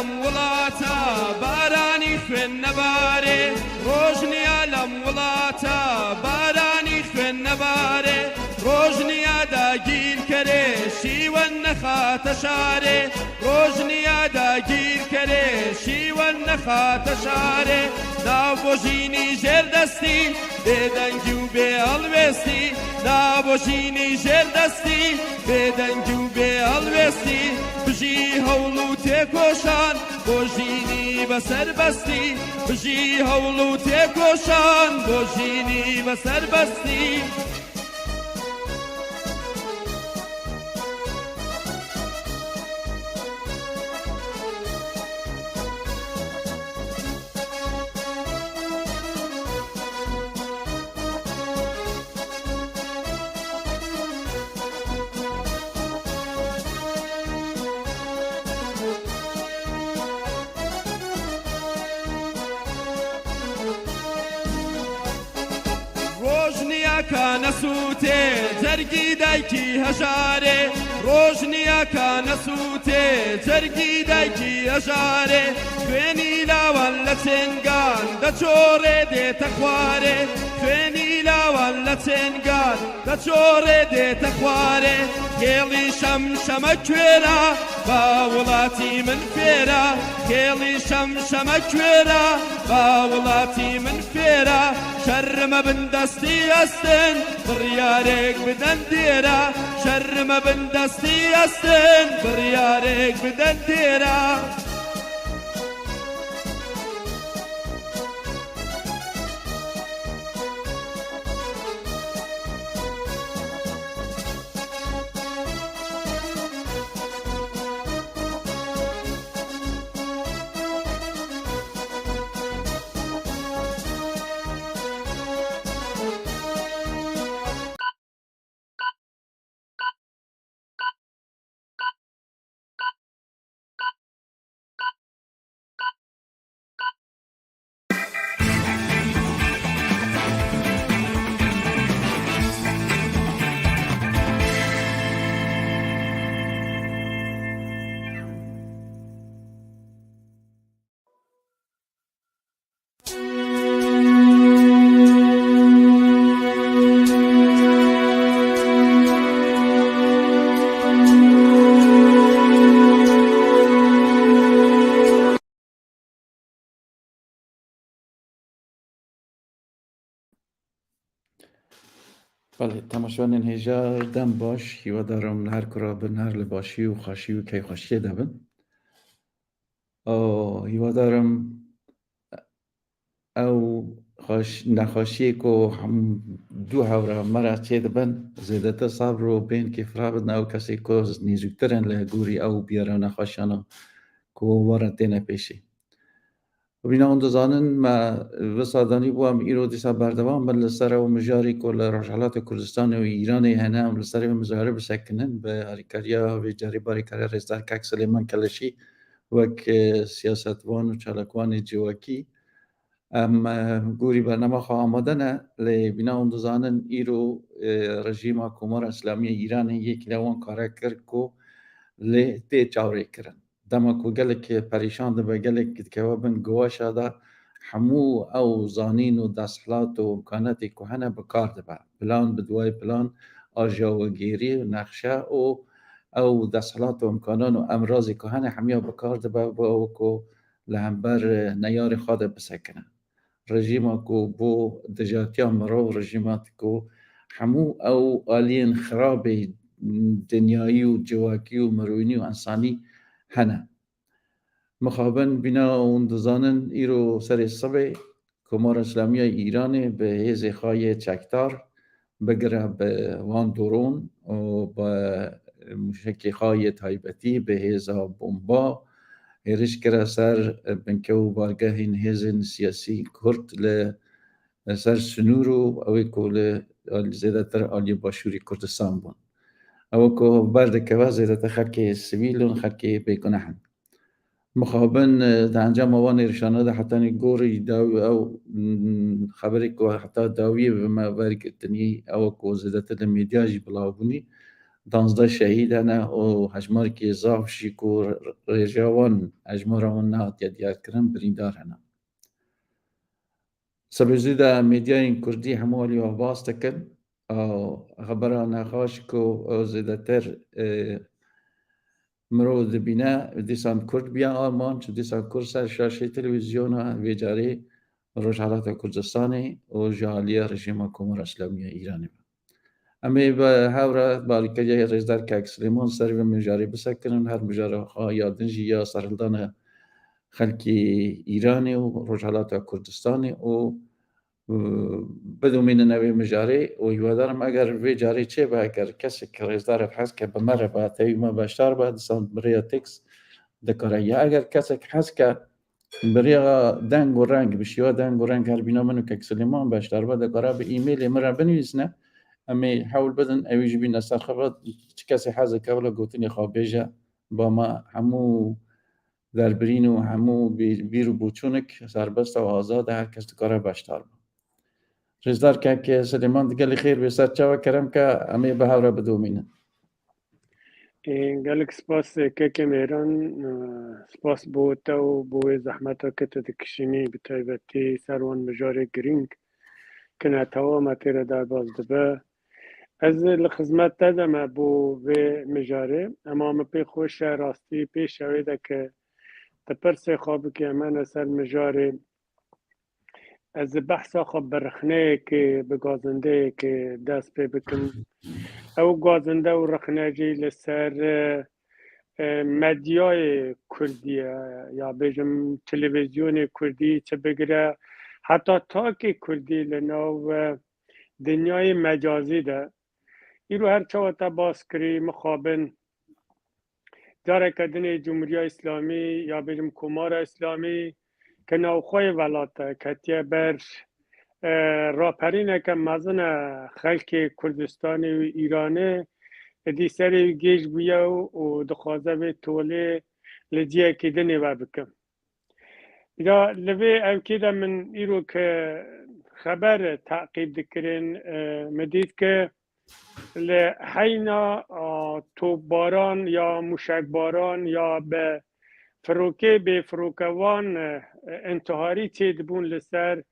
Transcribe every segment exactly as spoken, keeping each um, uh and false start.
Welata barani xwên nebare, roj niya lem welata barani xwên nebare, roj niya dagîrkerê şîwen nexate şare, roj niya dagîrkerê şîwen nexate şare, nav bojînî jêr destî, bêdengî û bê helwêstî, nav bojînî jêr destî, bêdengî û bê helwêstî, bijî hewl û têkoşan, bojînî be serbestî, bijî hewl û têkoşan, bojînî be serbestî. Rojniya ka nesûtê cergî daykî hejarê, rojniya ka nesûtê cergî daykî hejarê, xwênî lawan le çengan de çorê dê te xwarê, xwênî lawan le çengan de çorê dê te xwarê, xêlî şem şeme kuêra, ba welatî min fêra, xêlî şem şeme kuêra, ba welatî min fêra, şerr me bin destî estin, biryarek biden dêra, şerr me bin destî estin, biryarek biden dêra. Belê, temaşevanên hêja, dem baş, hîwadarim li her kura bin, her li başî û xweşî û keyfxweşiyê de bin. Û hîwadarim ew xweş-, nexweşiyê ku hem du hewra me re çêdibin, zêdetir sebr û bên kêfra bidin ew kesê ku nêzûktir in li gorî ew biyara nexweşiyana ku we re têne pêşê. Bîna hûn dizanin, me wisa danî bû, em îro dîsa berdewam bin li ser ew mijarî ku li Rojhelata Kurdistanê û Îranê hene, em li ser ew mijarê bisekinin, bi alîkariya vê carê barê kare rêzdar kak Silêman Keleşî wek, e, siyasetvan û çalakvanê civakî. Em, e, gorî bernama xwe amade ne, lê bîna hûn dizanin, îro, e, rejîma Komara Îslamî ya Îranê yekî li wan kare kir ku lê tê çavrêkirin. Dema ku gelek perîşan dibe, gelek dikeve bin giwaşa de, hemû ew zanîn û desthilat û îmkanatê ku hene bi kar dibe. Plan bi duayê plan, aja wegêrî, nexşe û ew desthilat û îmkanan û emrazê ku hene hemiya bi kar dibe, bo ew ku li hember neyarê xwe de bisekine. Rejîma ku bo dijatiya mirov, rejîma ku hemû ew aliyên xirabê dinyayî û civakî û mirovînî û însanî hene. Mixabin bîna hûn dizanin, îro serê sibê Komara Îslamî ya Îranê bi hêzê xwe yê çekdar, bigire bi wan dron û bi mûşekê xwe yê taybetî, bi hêza bomba hêriş kire ser binke û bargehên hêzên siyasî Kurd li ser sinûr û ew ê ku li al-, zêdetir aliyê başûrê Kurdistan bûn. Ew ku berdikeve zêdetir xelkê sivîl û xelkê bêguneh in. Mixabin, e, di encama wan êrişana de hetanî gorî daw-, ew, mm, xeberê ku heta dawiyê bi me wergirtinî, ew ku zêdetir li medya jî bilav bûnî, danzdeh şehîd hene û hejmarkê zaf jî ku rêjeya wan, hejmara wan nehatiye diyarkirin, birîndar hene. Sebezî de medyayên kurdî hemû alî wa bas dikin. Ew xebera nexweş ku ew zêdetir, e, mirov dibîne, dîsan kurd biya armanc, dîsan kurd ser şaşê televîzyona vê carê Rojhelata Kurdistanê û ji aliyê rejîma Komara Îslamî ya Îranê be. Em ê bi hev re barîkeriya Rêzdar Kak Silêman ser vê mijarê bisekinin, her mijara xwe ya din jî ya serhildana xelkê Îranê û Rojhelata Kurdistanê û, û bidomînin evê mijarê û hîwadarim eger vê carê çêbe, eger kesek rêzdar ev hez ke bi me re be, tevî me beşdar be, disan bi rêya teks dikare. Ya eger kesek hez ke bi rêya deng û reng, bi şêwa deng û reng her bîna min û Kek Silêman beşdar be, dikare bi e-mailê min re binivîsine. Em ê hewl bidin, ew jî bîne ser xebat, çi kesê hez dike wila gotinê xwe bêje, ba me hemû derbirîn û hemû bîr, bîr û boçûnik serbest e û azad e, her kes dikare beşdar be. Rêzdar Kek Silêman, di gelî xêr bê ser çawa kerem ke em ê bi hev re bidomînin. Ê, gelek spas, e, Keke Mêran, e, spas bo te û bo wê zehmeta ke tu dikişînî, bi taybetî ser wan mijarê girîng ke netewa me tê re derbas dibe. Ez li xizmet te de me bo vê mijarê, ema min pê xweş e rastî pêşa wê de ke tu pirsê xwe bikî, em hene ser mijarê. Ez ê behsa xwe bi rixneyekê, bi gazindeyekê dest pê bikim. Ew gazinde û rixne jî li ser, e, e, medyayê kurdî ye, ya bêjim televîzyonê kurdî, çi bigire heta takê kurdî li nav, e, dinyayê mecazî de. Îro her çawa te bas kirî, mixabin, careke dinê Cumhuriya Îslamî ya bêjim Komara Îslamî ke navxweyê welat e, ketiye ber, e, raperîneke mezin e xelkê Kurdistanê û Îranê, êdî serê wî gêj bûye û, û dixwaze vê tolê li ciyekî dinê we bikim. Ya li vê ewkê de min îro ke xeber teqîb dikirin, e, min dît ke li heyna, a, topbaran ya mûşekbaran ya bi firokê bêfirokevan, e, intiharî çêdibûn li ser,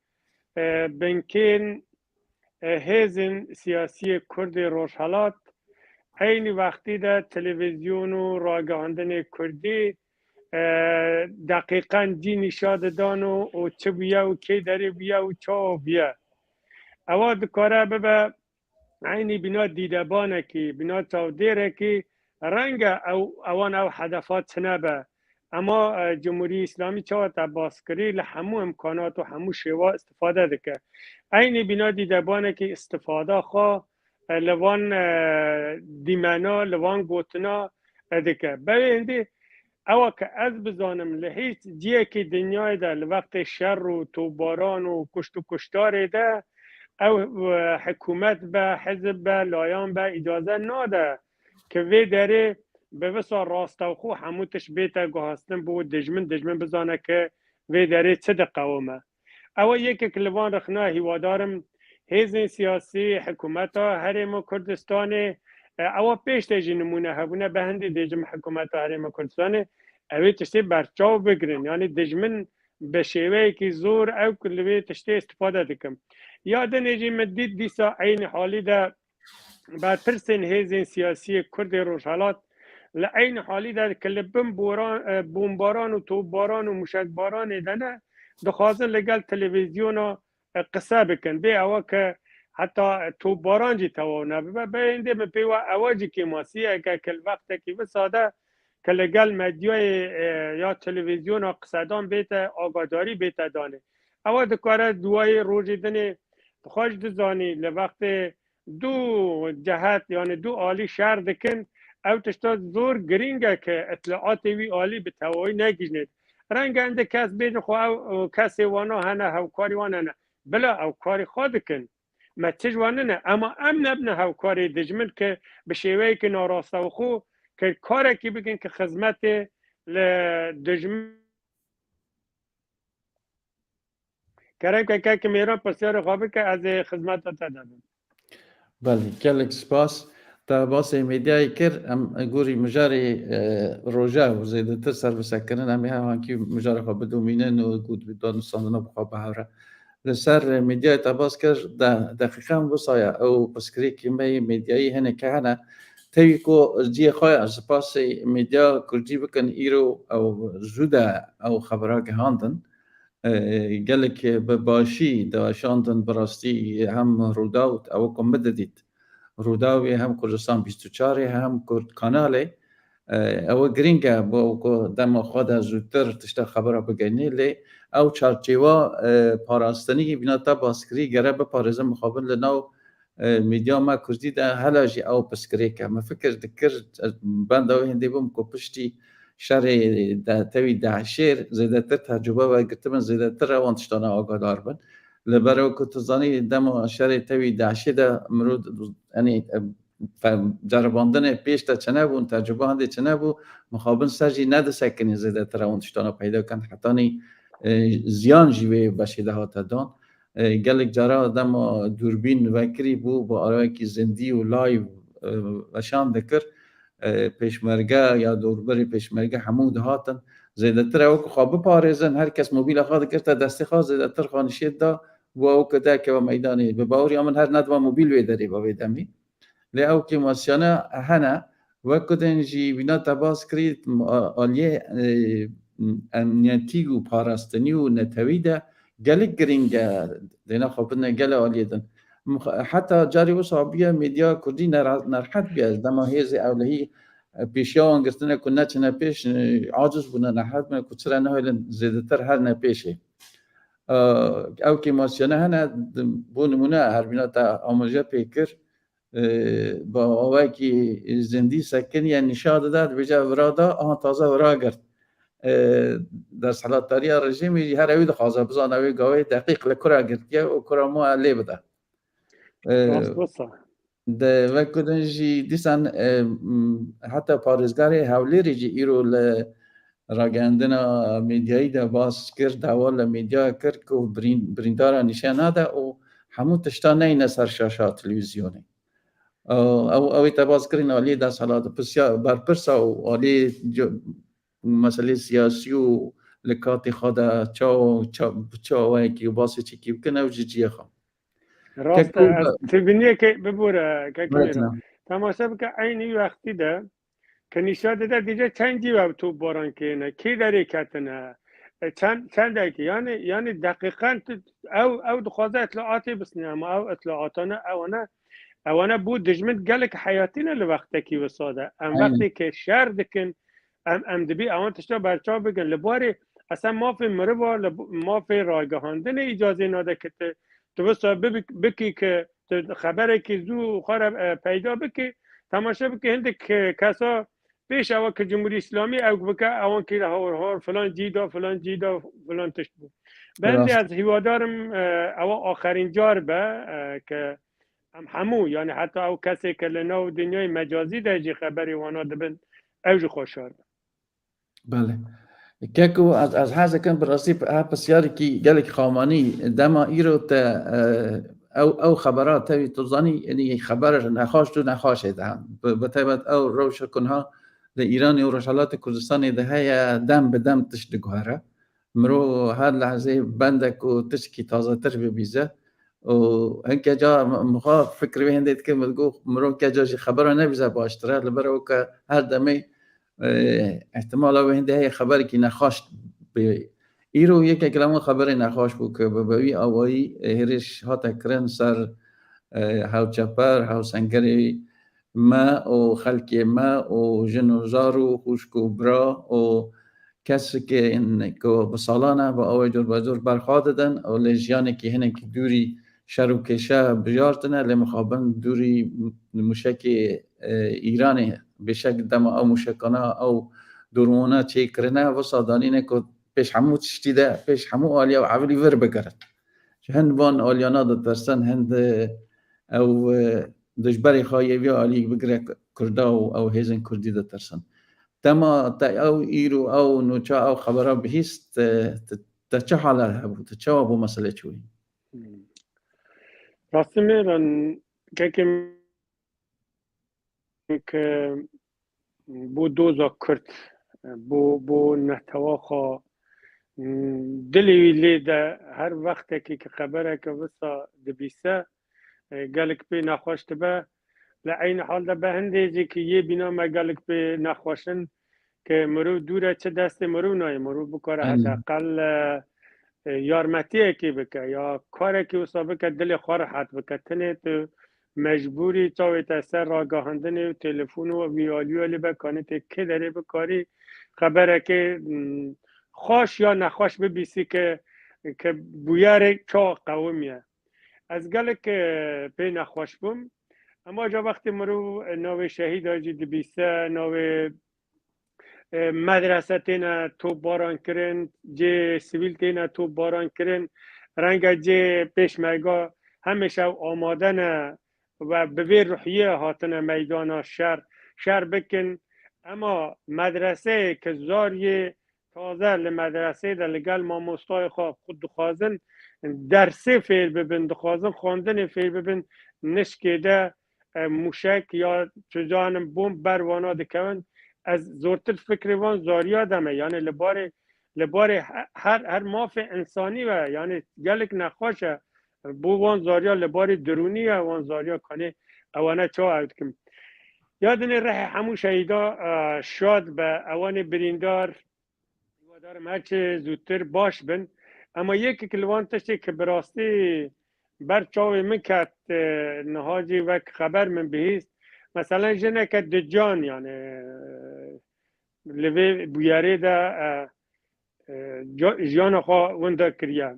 e, binkên, e, hêzên siyasiyê Kurdê Rojhelat, eynî wextî de televîzyon û ragihandinê Kurdî, e, deqîqen cî nîşa didan û, û çi bûye û kê derê bûye û çawa bûye. Ewa dikare bibe eynî bîna dîdebanekî, bîna çavdêrekî, renge ew, ewan ew hedefa tune be. Ema, e, Cumhurî Îslamî çawa te bas kirî, li hemû imkanat û hemû şêwa istifade dike. Eynî bîna dîdebanekî istifada xwe, e, li van, e, dîmena, li van gotina, e, dike. Bevê hindî ewa ke ez bizanim, li hîç ciyekî dinyayê de li wextê şer û topbaran û kuşt û kuştarê de ew, e, hikûmet be, hizb be, layan be, îcaze nade ke vê derê bi visa rastewxo hemû tişt bête guhastin bo dijmin, dijmin bizane ke vê derê çi diqewime. Ew e yekek li van rixna hîwadarim hêzên siyasî, hikûmeta Herêma Kurdistanê, e, ewa pêş de jî nimûne hebûne, bi hindî dêjim hikûmeta Herêma Kurdistanê, ew ê tiştê berçav bigirin. Yanî dijmin bi şêweyekî zor ew ku li vê tiştê îstifade dikim. Ya dinê jî min dît dîsa eynî halî de berpirsên hêzên siyasiyê Kurdê Rojhelat li eynî halî de ki li bin boran, e, bombaran û topbaran û mûşekbaranê de ne, dixwazin li gel televîzyona, e, qise bikin. Bê ewa ke heta, e, topbaran jî tewaw nebibe. Bê hindê min pê wa ewa jî kêmasî ye ke, ke li wextekî wisa de ke li gel medyayê, e, ya televîzyona qisedan bête, agadarî bête danê. Ewa dikare duwayê rojê dinê, dixwe jî dizanî li wextê du cehet, yanî du alî şer dikin, ew tişta zor girîng e ke îtlaatê wî alî bi tewayî negihîjnê. Renge hindê kes bêjin xwe ew, ew kesê wana hene, hevkarî wan hene. Bila ew karê xwe dikin. Me tij wan nine. Ema em nebine hevkarê dijmin ke bi şêweyekî narastewxo ke karekî bikin ke xizmetê li dijmin Kerem ke kek Mêran pirsyarê xwe bike, ez ê xizmeta te de bim. Belê, gelek spas. Te basê medyayê kir, em gorî mijarê, e, roja û zêdetir serbisekirin, em ê hevankî mijarê xwe bidomînin û got bi danûstandina bi xwe bihewre. Li ser medyayê te bas kir, de, deqîqan wisa ye. Ew pirsgirêkê me yê medyayî hineke hene. Tevî ku cihê xwe ya ji pasê medya kurdî bikin, îro ew zû de ew xebera gihandin. E, gelek bi başî diweşandin, bi rastî hem Rûdaw, ew ku min didît. Rûdawê hem Kurdistan bîst û çar ê hem Kurd Kanalê, e, ew girîng e bo ku dema xwe de zûtir tişta xebera bigeynê, lê ew çarçêwa, e, parastinî bîna te baskirî gere biparêzin mixabin li nav, e, medya me kurdî de hela jî ew pirsgirêk e. Min fikir dikir, e, benda wê hindê bûm ku piştî şerê de tevî DAIŞê zêdetir tecrûbe vegirtibin, zêdetir ewan tiştana agadar bin. Li ber ew ku tu zanî dema şerê tevî DAIŞê de mirov, yanî, e, fe-, ceribandinê pêş de çinebûn, tecrûbe hindê çinebû, mixabin ser jî nedisekinî zêdetir ewan tiştana peyda kin, hetanî, e, ziyan jî wê beşê de hate dan. E, gelek cara dema dûrbîn vekirî bû, bi awayekî zindî û live, e, weşan dikir. E, pêşmerge ya dorberê pêşmerge hemû dihatin. Zêdetir ew ku xwe biparêzin, her kes mobîla xwe dikirte destê xwe, zêdetir xwe nişêt da, bû ew ku derkeve meydanê. Bi baweriya min her nediba mobîl wê derê be vê demî. Lê ew kêmasiyane hene, wek ku din jî bîna te bas kirî, a-, aliyê, e, emniyetî û parastinî û netewî de gelek girîng e, dêna xwe bidine gelê aliyê din. Mix-, heta carê wisa bûye medya kurdî nera-, nerhet bûye. Dema hêzê ewlehî, e, pêşiya wan girtine ku neçine pêş, e, aciz bûne, nerhet bûne ku çira nehêlin zêdetir herine pêşê. E, ew kêmasiyane hene, di-, bo nimûne her bîna te amaje pê kir, e, bi awayekî zindî sekiniye nîşa dide, dibêje vira da, aha taze vira girt. E, desthilatdariya rejîmî jî her ewî dixwaze bizane wê gavê deqîq li kura girtiye û kura ma lê bide. E, Rast wisa. De wek ku din jî dîsan, e, m, heta parêzgarê Hewlêrê jî îro li ragihandina medyayî de bas kir, dawa li medya kir ku birîn-, birîndara nîşe nade û hemû tişta neyne ser şaşa televîzyonê. Ew, ew, ew ê te bas kirin aliyê desthilat, pisya-, berpirsa û aliyê c-, meselê siyasî û li katê xwe de çawa, ça-, bi çi awayekî û basê çekî bikin, ew ji cihê xwe. Rast e, Keko ez tribuniyekê bibûre, kekê Evet, Mîran. Temaşe bike, eynî wextî de ke nîşa dide dîce çend cî ev topbaran kêne, kê derê ketine, e, çend, çendekî, yanî, yanî deqîqen tu, ew, ew dixwaze îtlaatê bisîne, ama ew îtlaatane, ewane, ewane bo dijmin gelek heyatî ne li wextekî wisa de. Em Aynen. Wextê ke şer dikin, em, em dibî ewan tişta berçav bikin. Li barê esa mafê mirova, li bo-, mafê ragihandinê îcazê nade ke tu, tu wisa bibik-, bikî ke tu xeberekî zû xwe re, e, peyda bikî, temaşe bikî hindik, e, kesa pêş ewa ke Cumhurî Îslamî ew bike, ewan kî re hawar hawar filan cî da, filan cî da, filan tişt bû. Bendê Rast. Ez hîwadarim, e, ewa axerîn car be, e, ke em hemû, yanî heta ew kesê ke li nav dinyayê mecazî de jî xeberê wana dibin, ew jî xweşar be. Belê. Keko, ez, ez hez dikim bi rastî ev pisyarîkî gelek xamanî dema îro te, e, ew, ew xebera tevî tu zanî, yanî xeber nexweş tu nexweşê de. Bi, bi taybet ew rewşa ku niha li Îranê û Rojhelatê Kurdistanê de heye, dem bi dem tişt diguhere. Mirov her lehzeyê bende ku tiştekî tazetir bibîze. Û hinke ca m-, mixwe fikir wê hindê dike, min digot, mirov hinke ca jî xebera nebîze baştir e, li ber ew ke her demê, e, ihtimala wê hindê heye xeberekî nexweş bê. Îro yekek li wan xeberê nexweş bû ke bi, bi wî awayî, e, hêrîş hate kirin ser, e, hewçeper, hewsengerê me û xelkê me û jin û zar û xwişk û bira û kesên ku bi salan e bi awê cor be cor berxwe didin û lê jiyanekî hinekî dûrî şer û kêşe bijartine, lê mixabin dûrî muşekê, e, Îranê, bêşek dema ew muşekana, ew drona çêkirine, wisa danîne ku pêş hemû tiştî de, pêş hemû alî ew ewilî vir bigirin. Ji hin van aliyana ditirsin, hin di ew, e, dijberê xwe yê vî alî bigire Kurda û ew hêzên Kurdî ditirsin. Dema te ew îro, ew nûça, ew xebera bihîst, te, te, te çi hala hebû? Te çawa bo mesele çûyî? Hmm. Rastî Mêran, kekê, ke bo doza Kurd, bo, bo netewa xwe, dilê wî lê de her wextekî ke xebereke wisa dibîse, e, gelek pê nexweş dibe. Li eynî hal de be hindê jî ki yê bîna me gelek pê nexweş in, ke mirov dûr e, çi destê mirov nayê, mirov bikare Aynen. hedeqel, e, e, yarmetiyekê bike ya karekî wisa bike, dilê xwe rehet bike. Tenê tu mecbûrî çawê te ser ragihandinê û telefon û vî alî alî be kanê tê kê derê bikarî xeberekê, mm, xweş ya nexweş bibîsî ke, ke bûyerê çawa qewimiye. Ez gelek, e, pê nexweş bûm. Ema ca wextê mirov, e, navê şehîda jî dibîse, navê, e, medrese têne topbaran kirin, cê sivîl têne topbaran kirin, renge cê pêşmerga hemêşe ew amade ne ve bi vê ruhiyê hatine meydana şer, şer bikin. Ema medreseyê ke zariyê taze li medreseyê de li gel mamostayê xwe xwe dixwazin dersê fêr bibin, dixwazin xwendinê fêr bibin, nişkê de, e, mûşek ya çizanim bom ber wana dikevin. Ez zortir fikrê van zariya de me. Yanê li barê, li barê he-, her, her mafê însanî ve, yanê gelek nexweş e. Bo van zariya li barê dirûnî ye, van zariya kanê ewana çawa ew dikim. Ya dinê rehê hemû şehîda, e, şad be, ewanê birîndar, hîwadarim her çi zûtir baş bin. Ema yekek li wan tiştê ki bi rastî ber çavê min ket, e, niha jî wek xeber min bihîst. Meselen jineke di can, yani, e, li vê bûyerê de, e, e, ca-, jiyana xwe winda kiriye.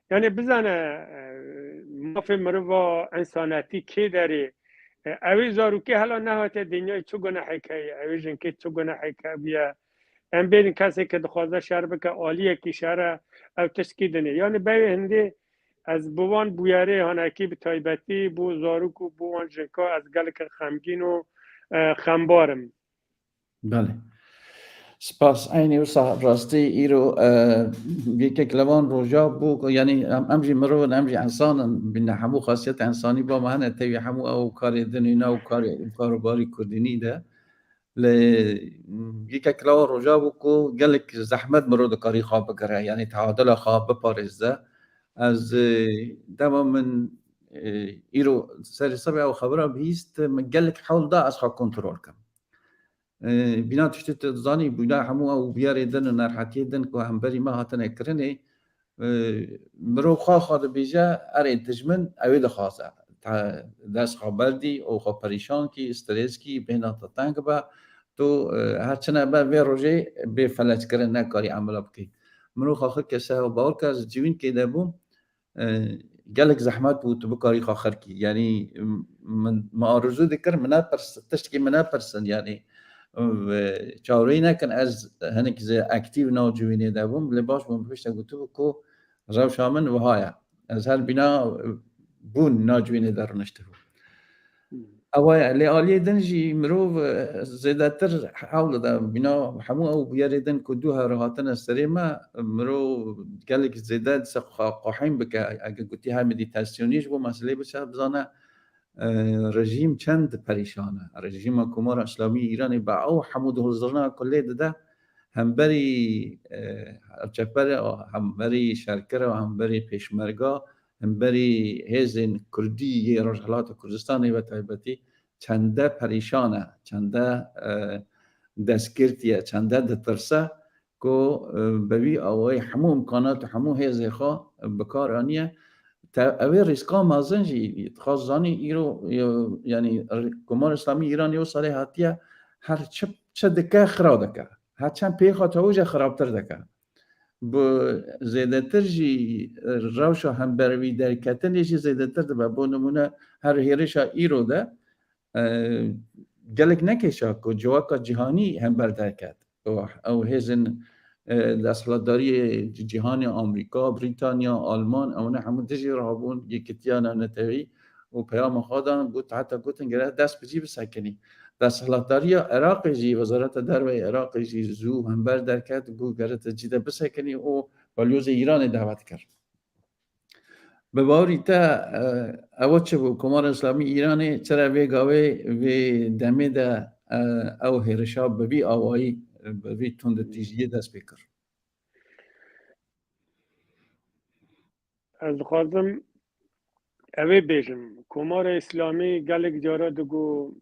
Yani bizane, e, mafê mirova, însanetî kê derê, e, ew ê zarokê hela nehatiye dinyayê çi gunehek heye, ew ê jinkê çi gunehek hebûye. Em bêrin kesê ke dixwaze şer bike, aliyekî şer e, ew tiştkî dinê. Yani bevê hindê ez bi wan bûyerê hanekî bi taybetî bo zarok û bo wan jinka ez gelek xemgîn û, e, xembar im. Belê. Spas. Eynî wisa rastî îro, e, yekek li van roja bû ku, yanî em, em jî mirov in, em jî însan in, bîne hemû xasiyet însanî ba me hene, tevî hemû ew karê dinê ne û karê, karobarî kurdînî de. Lê yekek li van roja bû ku gelek zehmet mirov dikarî xwe bigire, yanî teadila xwe biparêze. Ez, e, dema min, e, îro serê sibê ew xebera bihîst, min gelek hewl da ez xwe kontrol kim. E, bîna tiştê tu dizanî, bûna hemû ew bûyerê din û nerhetiyê din ku hemberî me hatine kirinê, e, mirov xwe xwe dibêje, erê dijmin ew ê dixwaze. Te dest xwe berdî û xwe perîşan kî, stres kî, bêhna te teng be, tu, e, her çi nebe vê rojê bê felec kirin nekarî emela bikî. Mirov xwe xwe kese û bawer ke ez civînkê de bûm, e, gelek zehmet bû tu bikarî xwe xirkî. Yanî, m-, min, me arezû dikir, min nepirsin, tiştekî min nepirsin, yanî, e, çawreyî nekin, ez hinek zê aktîv nav civînê de bûm, lê baş bûm, pişte gotibû ku rewşa min wiha ye. Ez her bîna, e, bûn nav civînê de rûniştibûm. Ew e, lê aliyê din jî mirov, e, zêdetir hewl dide. Bîna hemû ew bûyerê din ku dû here hatine serê me, mirov gelek zêde dise xwe qehîn bike. Eger gotî her medîtasyonî ji bo meselê biçe, bizane, e, rejîm çend perîşan e. Rejîma Komara Îslamî Îranê bi ew hemû dihilzirina ku lê dide, hemberî, e, çeper e, hemberî şerkir e, hemberî pêşmerga, hemberî hêzên kurdî yê Rojhilata Kurdistanê ve taybetî çende perîşan e, çende, e, destgirtî ye, çende ditirse ku, e, bi vî awayî hemû îmkanat û hemû hêzê xwe bi kar aniye. Te, ew ê rîska mezin jî dixwaz zanî îro, e, yanî Komara Îslamî Îranê wisa lê hatiye her çi, çi dike xira dike. Her çend pê xwe tewije xirabtir dike. Bi zêdetir jî, e, rewşa hemberî derketinê jî zêdetir dibe. Bo nimûne her hêrişa îro de, e, gelek nekêşa ku civaka cîhanî hember derket. Ew, ew hêzên, e, desthilatdariyê cî-, cîhanê Amerîka, Brîtanya, Alman, ewne hemû dijî re habûn, yekitiya navneteweyî û peyama xwe dan, got, heta gotin gere dest bi cî bisekinî. Desthilatdariya Iraqê jî, Wezareta Derve yê Iraqê jî zû hember derket, got gere te cî de bisekinî û balyozê Îranê dawet kir. Bi bawerî te, e, ew çi bû? Komara Îslamî Îranê çira vê gavê, vê demê de, e, ew hêrişa bi vî awayî, e, bi vî tundetîjiyê dest pê kir? Ez dixwazim evê bêjim. Komara Îslamî gelek cara digo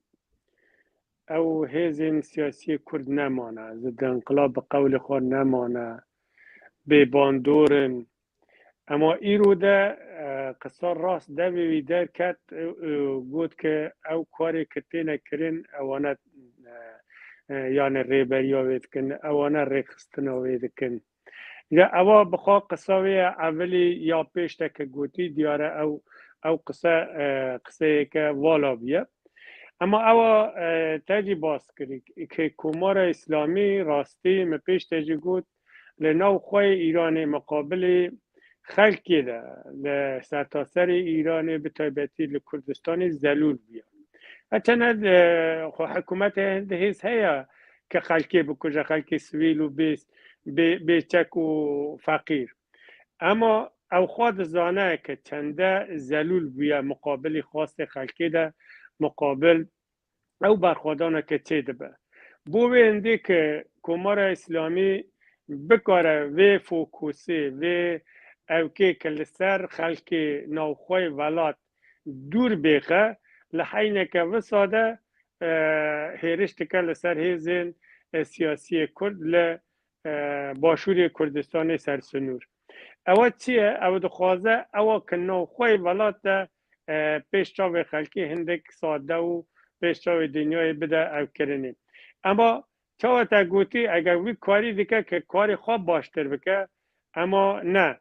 ew hêzên siyasiyê Kurd nemane, zidî înqilab bi qewlê xwe nemane, bê bandor in. Ema îro de, e, qisa rast devê wî derket, e, e, got ke ew karê ke têne kirin, ewane, e, e, yani rêberiya wê dikin, ewane rêxistina wê dikin. Ya ewa bi xwe qisa wê ye, evilî ya pêş de ke gotî, diyar e ew, ew qise, e, qiseyeke vala bûye. Ema ewa, e, te jî bas kirî ke Komara Îslamî rastî, me pêş de jî got, li nav xwe yê Îranê miqabilê xelkê de, li sertaserê Îranê, bi taybetî li Kurdistanê zelûl bûye. Etene, e, xwe hikûmetê hindê hêz heye ke xelkê bikuje, xelkê sivîl û bê, bê, bê çek û feqîr. Ema ew xwe dizane ke çende zelûl bûye miqabilî xwastê xelkê de, miqabil ew berxwedaneke çêdibe. Bo wê hindê ke Komara Îslamî bikare vê fokusê, vê ewkê ke li ser xelkê navxweyê welat dûr bêxe, li heyneke wisa de, e, hêriş dike li ser hêzên, e, siyasiyê Kurd li, e, Başûrê Kurdistanê ser sinûr. Ewa çi ye? Ew dixwaze ewa ke navxweyê welat de, e, pêş çavê xelkê hindik sade û pêş çavê dinyayê bide ev kirinê. Ema çawa te gotî, eger wî karî dike ke karê xwe baştir bike, ema ne.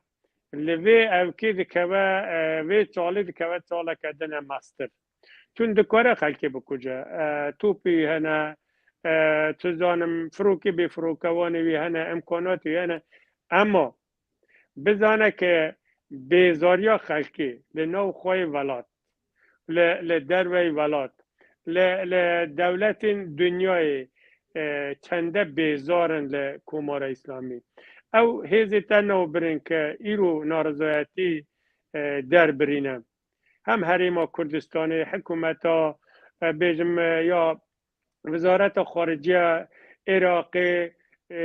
Li vê ewkê dikeve, e, vê çalê dikeve çaleke din e mestir. Çun dikare xelkê bikuje. E, topî hene, e, tu zanim, firokê bê firokewanê wî hene, imkanatê wî hene. Ema bizane ke bêzariya xelkê li nav xweyê welat, li, li derveyê welat, li, li dewletên dinyayê, e, çende bêzar in li Komara Îslamî. Ew hêzê te navbirin ke îro narizayetî, e, derbirîne. Hem Herêma Kurdistanê, hikûmeta, e, bêjim, e, ya Wezareta Xariciya Iraqê, e,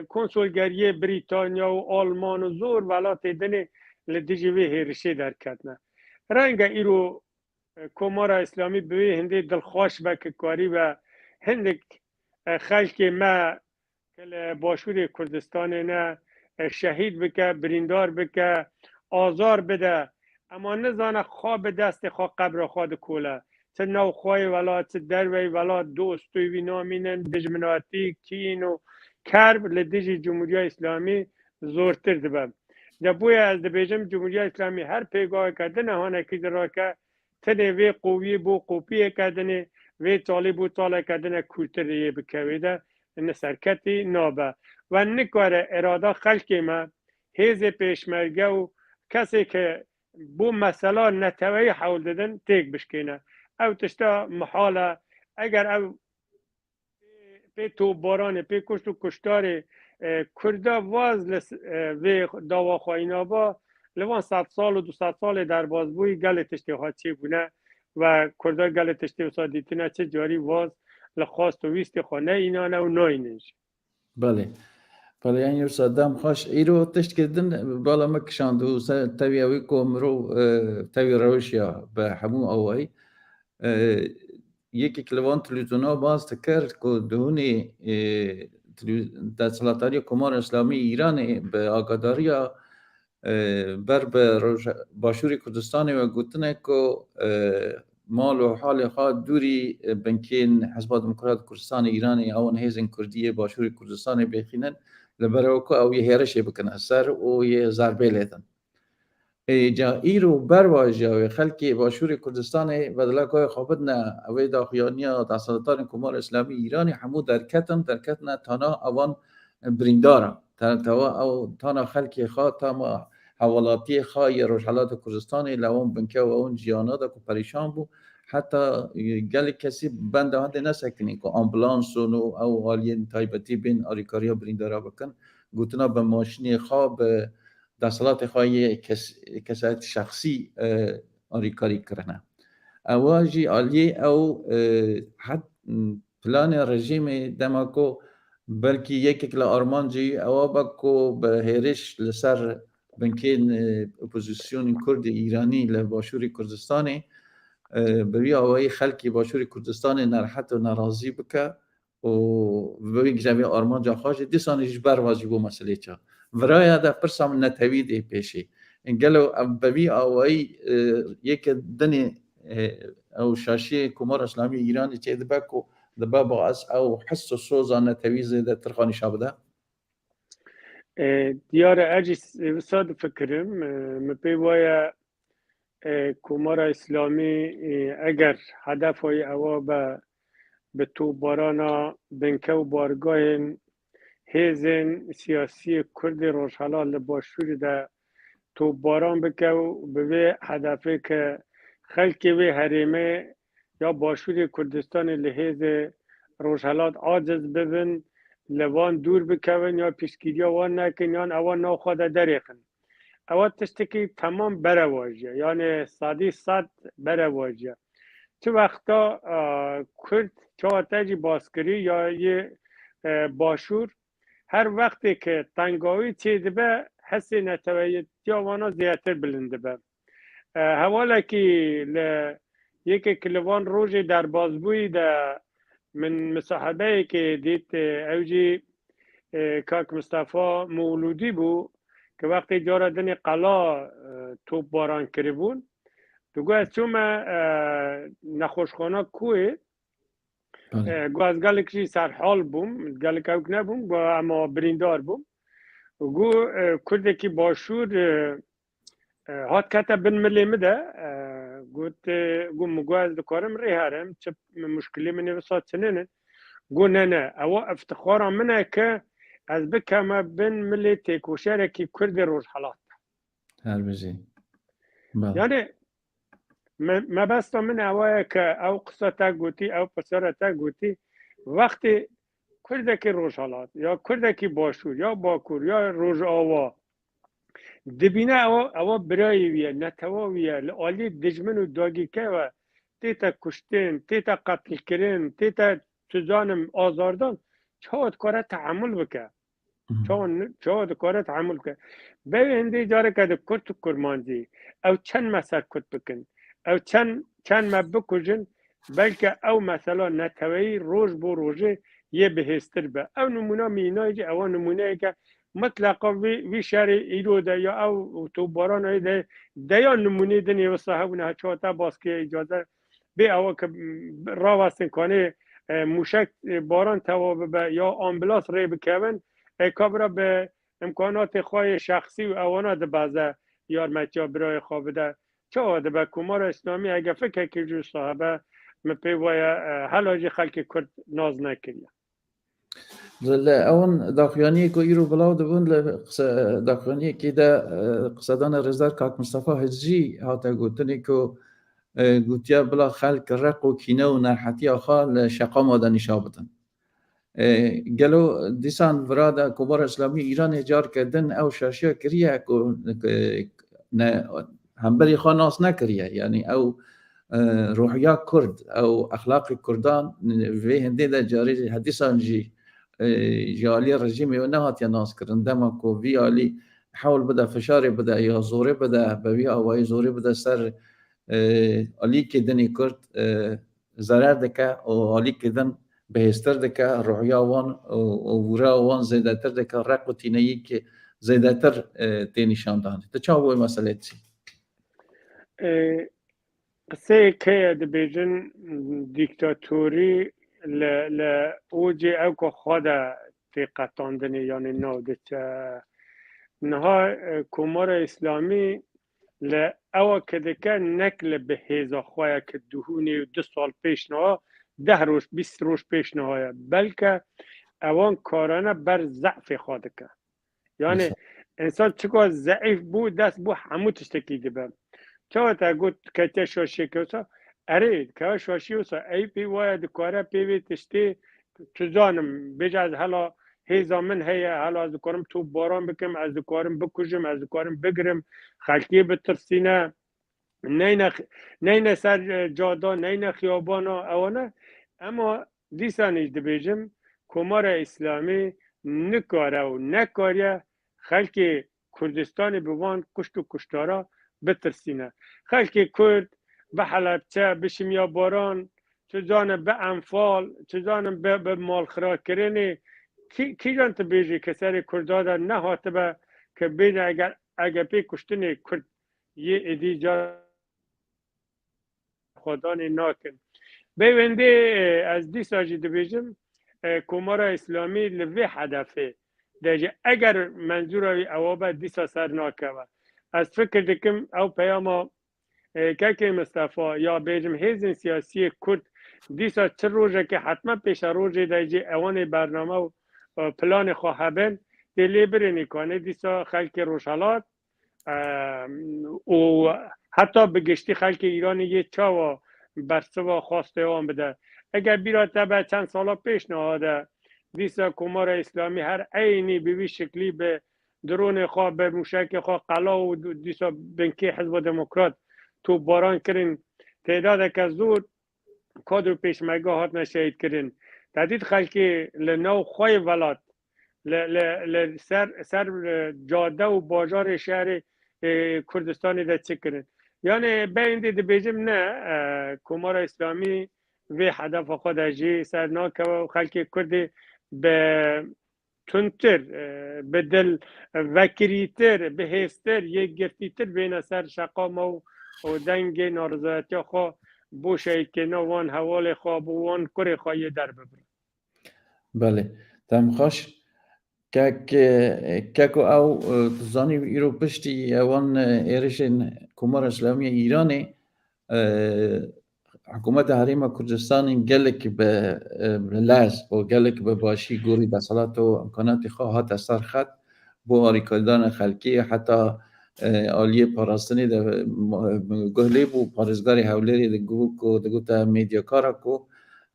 konsolgeriyê Brîtanya û Alman û zor welatê dinê li dijî vê hêrişê derketine. Renge îro, e, Komara Îslamî bi wê hindê dilxweş be ke karîbe hindik, e, xelkê me ke li Başûrê Kurdistanê ne, e, şehîd bike, birîndar bike, azar bide. Ema nizane xwe bi destê xwe qebra xwe dikole. Çi nav xweyê welat, çi derveyê welat, dostê wî namînin, dijminatî, kîn û kerb li dijî Cumhuriya Îslamî zortir dibe. De boye ez dibêjim, Cumhuriya Îslamî her pêgaheke din e, hanekî din rake, tenê vê qowiyê bo qopiyeke dinê, vê çalê bo çaleke dine kûrtir yê bikevê de, ne serketî nabe. Ve nikare irada xelkê me, hêzê pêşmerge û kesê ke bo mesela neteweyî hewl didin, têk bişkêne. Ew tişta mihal e. Eger ew pê topbaranê, pê kuşt û kuştarê, e, Kurda vaz li s-, e, vê dawa xweyîna ba, li van sed sal û du sed salê derbas bûyî gelê tiştê xwe çêbûne ve Kurda gelê tiştê wisa dîtine, çi carî vaz li xwast û wîstê xwe neyînane û nayînin jî. Belê. Belê, yan wisa dem xweş. Îro tiştkê din bala me kişand û se-, tevî ew ê ku mirov, e, tevî rewişiya bi hemû awayî. E, yekek li van televîzyona baz dikir ku di hûnê, e, televîz-, desthilatdariya Komara Îslamî Îranê bi agadariya, e, ber bi Roj-, Başûrê Kurdistanê ve gotine ku, e, mal û halê xwe dûrî, e, binkên Hizba Demokrat Kurdistanê Îranê, ewan hêzên Kurdî yê Başûrê Kurdistanê bêxînin, li ber ew ku ew yê hêrişê bikine ser û yê zerbê lêdin. Ê, ca îro bervajiya wê xelkê Başûrê Kurdistanê bedela gavê xwe bidine, ew ê daxuyaniya desthilatdarên Komara Îslamî Îranê hemû derketin, derketine tana evan birîndar in. Te-, tewa ew tana xelkê xwe, tama hevalatiyê xwe yê Rojhelata Kurdistanê li ewan binke û ewan ciyana de ku perîşan bû. Heta, e, gelek kesî benda hindê nesekinî ku ambulanson û ew aliyên taybetî bên alîkariya birîndara bikin. Gotina bi maşînê xwe, bi desthilatê xwe yê kes-, kesayet şexsî, e, alîkarî kirine. Ewa jî aliyê ew, e, het, planê rejîmê dema ku belkî yekek li armancê ewa be ku bi hêriş li ser binkên, e, opozîsyonên Kurd ê Îranî li Başûrê Kurdistanê, e, bi vî awayî xelkê Başûrê Kurdistanê nerehet û nerazî bike û bi vî grevê armanca xwe jî dîsan jî ji ber ve jî bû meselê ça. Viraya de pirsa min netewî dê pêşê. Gelo ev bi vî awayî, e, yeke dinê, e, ew şaşiyê Komara Îslamî Îranê çêdibe ku dibe baez ew his û soza netewî zêdetir xwe nîşa bide? E, diyar e, ez jî s-, wisa difikirim. E, min pê waye, e, Komara Îslamî, e, eger hedefa wî ewa be, bi topbarana binke û bargahên hêzên siyasî Kurdê Rojhelat li Başûrê de topbaran bike û bi vê hedefê ke xelkê wê herêmê ya Başûrê Kurdistanê li hêzê Rojhelat aciz bibin, li wan dûr bikevin ya piştgiriya wan nekin yan ewan nav xwe de derêxin. Ewa tiştekî temam berevajiye, yanê sedî sed berevajiye. Çi wexta, e, Kurd çawa te jî baskirî ya yê, e, Başûr, her wextê ke tengawî çêdibe, hesê neteweyîtiya wana zêdetir bilind dibe. E, hewalekî li yekek li van rojê derbazbûyî de min misahebeyekê dît, e, ew jî, e, kak Mistefa Mewlûdî bû, ke wextê cara dinê qela, e, topbaran kiribûn. Digot, ez çûme, e, nexweşxana Koyê. Belê. E, got, ez gelek jî serhal bûm, gelek ewk nebûm, got, ema birîndar bûm. Got, e, Kurdekî Başûr, e, e, hat kete bin milê min de, e, got, e, got, min got, ez dikarim rê herim, çi muşkilê min ê wisa çinene. Got, ne, ne, ewa iftixara min e ke ez bikeme bin milê têkoşerekî Kurdê Rojhelat. Her bijî. Belê. Yani, me-, mebesta min ewa ye ke ew qisa te gotî, ew pirsara te gotî, wextê Kurdekî Rojhelat, ya Kurdekî Başûr, ya Bakur, ya Rojava, dibîne ewa, ewa birayê wî ye, netewa wî ye, li alî dijmin û dagîrker ve tête kuştin, tête qetilkirin, tête, tu zanim, azardan, çawa dikare tehemul bike? Mhm. Çawa, çawa dikare tehemul bike? Bê hindê careke di Kurd û Kurmancî, ew çend me ser Kurd bikin, ew çend, çend me bikujin, belke ew mesela neteweyî roj bo rojê yê bihêztir be. Ew nimûna mînayê jî ewa nimûneyeke mitleqa vî, vî şerê îro de ya ew topbarana de, deyan nimûnê dinê wisa hebûne, ha çawa te baskiye îcaze bê ewa ke, m, rawestin kanê, e, mûşek, e, baran tewa bibe ya ambulans rê bikevin, e, ka bira bi îmkanatê xwe yê şexsî û ewana dibeze yarmetiya birayê xwe bide. Çawa dibe Komara Îslamî hege fikekî jû sahibe, min pê waye, e, hela jî xelkê Kurd nas nekiriye. Li, li ewan daxuyaniyê ku îro belav dibûn, li qise-, daxuyaniyekê de, e, qisedana rêzdar kak Mistefa Hicî hate gotinê ku, e, gotiye bila xelk req û kîne û nerhetiya xwe li şeqama de nîşa bidin. E, gelo dîsan vira de Komara Îslamî Îranê carke din ew şaşiya kiriye ku, e, ne, hemberî xwe nas nekiriye. Yanî ew, e, ruhiya Kurd, ew exlaqê Kurdan vê hindê de carê jî, he dîsan jî, e, ji aliyê rejîmê wê nehatiye nas kirin. Dema ku vî alî hewl bide, fişarê bide ya zorê bide, bi vî awayî zorê bide ser, e, alîkê dinê Kurd, e, zerer dike û alîkê din bihêztir dike, ruhiya wan û, û wira wan zêdetir dike, req û tîneyî ki zêdetir, e, tê nîşandanê. Tu çawa wê meselê dizî? E, qiseyê keye dibêjin dîktatorî li, li ocê ew ku xwe de tê qetandinê, yanî nav diçe. Niha, e, Komara Îslamî li ewa ke dike nek li bi hêza xwe ye ke duhûnê û du sal pêş niha, deh roj, bîst roj pêş niha ye. Belke ewan karane ber zehfê xwe dike. Yani, Mesela. Însan çika zeîf bû, dest bû hemû tiştekî dibe. Çawa te got kete şaşiyeke wisa? Erê, keve şaşiyê wisa, ey pê waye dikare pê vê tiştê, tu zanim, bêje ez hela hêza min heye, hela ez dikarim topbaran bikim, ez dikarim bikujim, ez dikarim bigirim, xelkê bitirsîne, neyne, neyne ser, e, cada, neyne xiyabana, ewana. Ema dîsan jî dibêjim, Komara Îslamî nikare û nekariye xelkê Kurdistanê bi van kuşt û kuştara bitirsîne. Xelkê Kurd bi Helebçe, bi şimyabaran, çi zanin bi enfal, çi zanin bi, bi malxirakirinê, kî-, kîjan tu bêjî ke serê Kurda de nehatibe ke bêje eger A K P kuştinê Kurd yê êdî ca xwedanê nakin. Bê wendê, e, ez dîsa jî dibêjim, e, Komara Îslamî li vê hedefê de jî eger menzûra wî ewa be dîsa ser nakeve. Ez fikir dikim ew peyama, e, Kekê Mistefa ya bêjim hêzên siyasiyê Kurd dîsa çi rojekê hetme pêşerojê de jî ewanê bername û, e, planê xwe hebin, tê lê birê nîkanê dîsa xelkê Rojhelat, em, û heta bi giştî xelkê Îranê yê çawa bersiva xwastê wan bide. Eger bîra te be çend sala pêş niha de dîsa Komara Îslamî her eynî bi vî şiklî bi dronê xwe, bi mûşekê xwe qela û dîsa binkê Hizba Demokrat topbaran kirin. Têdadeke zor kadro pêşmerge hatine şehîd kirin. Tedît xelkê li nav xwe yê welat, li, li, li ser, ser, e, cade û bajarê şehrê, e, Kurdistanê de çi kirin. Yani beyndê dibêjim ne, e, Komara Îslamî vê hedefa xwe de jî ser nakeve û xelkê Kurdê bi tundtir, e, bi dil vekirîtir, bi hêztir, yekgirtîtir bêne ser şeqama û, û dengê narizayetiya xwe bo şehîdkirina wan hevalê xwe, bo wan kurê xwe yê derbibin. Belê, dem xweş. Kek, e, keko ew, e, tu zanî îro piştî ewan, e, êrişên Komara Îslamî ya Îranê, e, Hikûmeta Herêma Kurdistanê gelek bi, e, lez û gelek bi başî gorî desthilat û imkanatê xwe hate ser xet bo alîkardana xelkê, heta, e, aliyê parastinê de, e, guh lê bû, parêzgarê Hewlêrê digot ku, digote medyakara ku,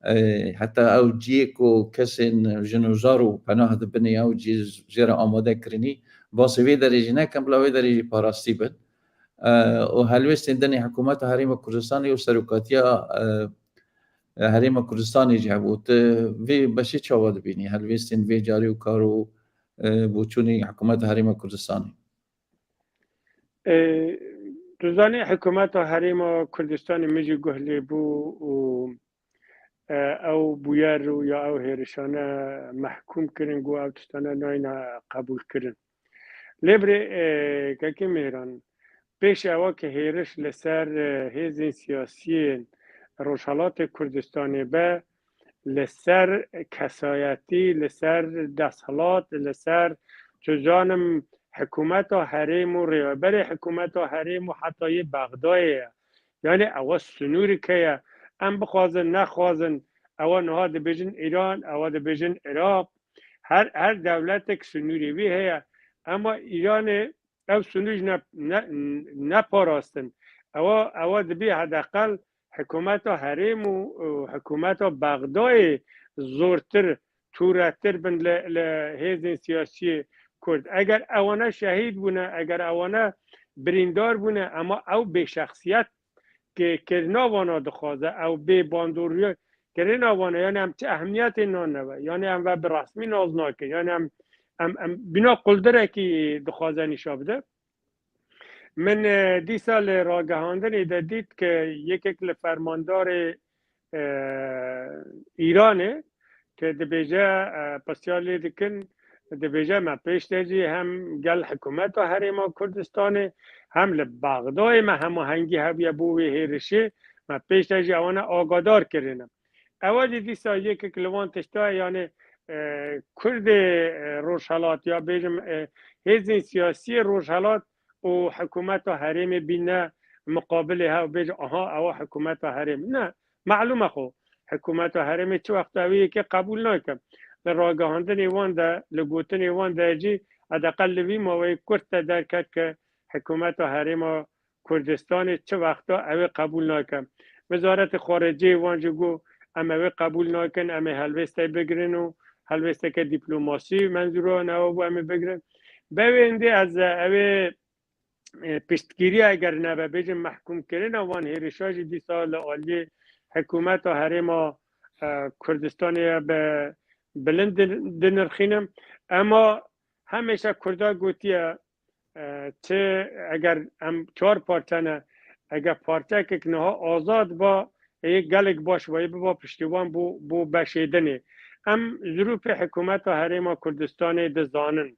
e, heta ew cihê ku kesên jin û zar û penah dibinê ew cihê jê re amade kirinî, basê vê derê jî nekin, bila vê derê jî parastî bin. E, û helwêstên dinê Hikûmeta Herêma Kurdistanê û serokatiya, e, Herêma Kurdistanê jî hebû. Tu vê beşê çawa dibînî? Helwêstên vê carî û kar û, e, boçûnê Hikûmeta Herêma Kurdistanê? E, tu zanî Hikûmeta Herêma Kurdistanê min jî guh lê bû û, e, ew bûyer û ya ew hêrişane mehkûm kirin, ku ew tiştane nayne qebûl kirin. Lê birê, e, Kekê Mêhran, pêş ewa ke hêriş li ser, e, hêzên siyasiyên Rojhelatê Kurdistanê be, li ser kesayetî, li ser desthilat, li ser, tu zanim, hikûmeta herêm û rêveberê hikûmeta herêm û heta yê Bexdayê ye. Yani ewa sinûrik heye. Em bixwazin, nexwazin, ewa niha dibêjin Îran, ewa dibêjin Iraq. Her, her dewletek sinûrê wî heye. Ema Îranê ev sinûr jî ne, ne, neparastin. Ewa, ewa dibî hedeqel hikûmeta herêm û, û hikûmeta Bexdayê zortir, tûretir bin li, li hêzên siyasiyê Kurd. Eger ewana şehîd bûne, eger ewana birîndar bûne, ema ew bêşexsiyet ke kirina vana dixwaze, ew bê bandorî kirina vana, yani em çi ehmiyetê nan nebe, yani em ve bi resmî nas nakin, yani em, em, em bîna quldirekî dixwaze nîşa bide. Min, e, dîsa li ragihandinê de dît ke yekek li fermandarê, e, Îranê ke dibêje, e, pirsiyar lê dikin, dibêje me pêş de jî hem gel hikûmeta Herêma Kurdistanê, hem li Bexdayê me hemahengî hebûye bo wê hêrişê, me pêş de jî ewana agadar kirine. Ewa jî dîsa yekek li wan tişta ye, yani, e, Kurdê, e, Rojhelat ya bêjim, e, hêzên siyasiyê Rojhelat û hikûmeta herêmê bîne miqabilê hev bêje, aha, ewa hikûmeta herêmê. Ne, melûm e xwe, hikûmeta herêmê çi wexta ew ê yekê qebûl nake. Li ragihandinê wan de, li gotinê wan de jî, hedeqel li vî maweyê kurt de derket ke hikûmeta herêma Kurdistanê çi wexta ew ê qebûl nake. Wezareta Xariciyê wan jî got, em ew ê qebûl nakin, em ê helwêstê bigirin û helwesteke dîplomasî menzûra newe bû, em ê bigirin. Bevê hindê ez, e, ew ê, e, piştgiriya eger nebe bêjin mehkûmkirina van hêrişa jî dîsa li aliyê hikûmeta herêma, e, Kurdistanê ye bi bilind din-, dinirxînim. Ema hemêşe Kurda gotiye, e, çi eger em çar parçe ne, eger parçekek niha azad ba, ê gelek baş ba, ê biba piştîwan bû, bû beşê dinê. Em zirûfê hikûmeta herêma Kurdistanê dizanin.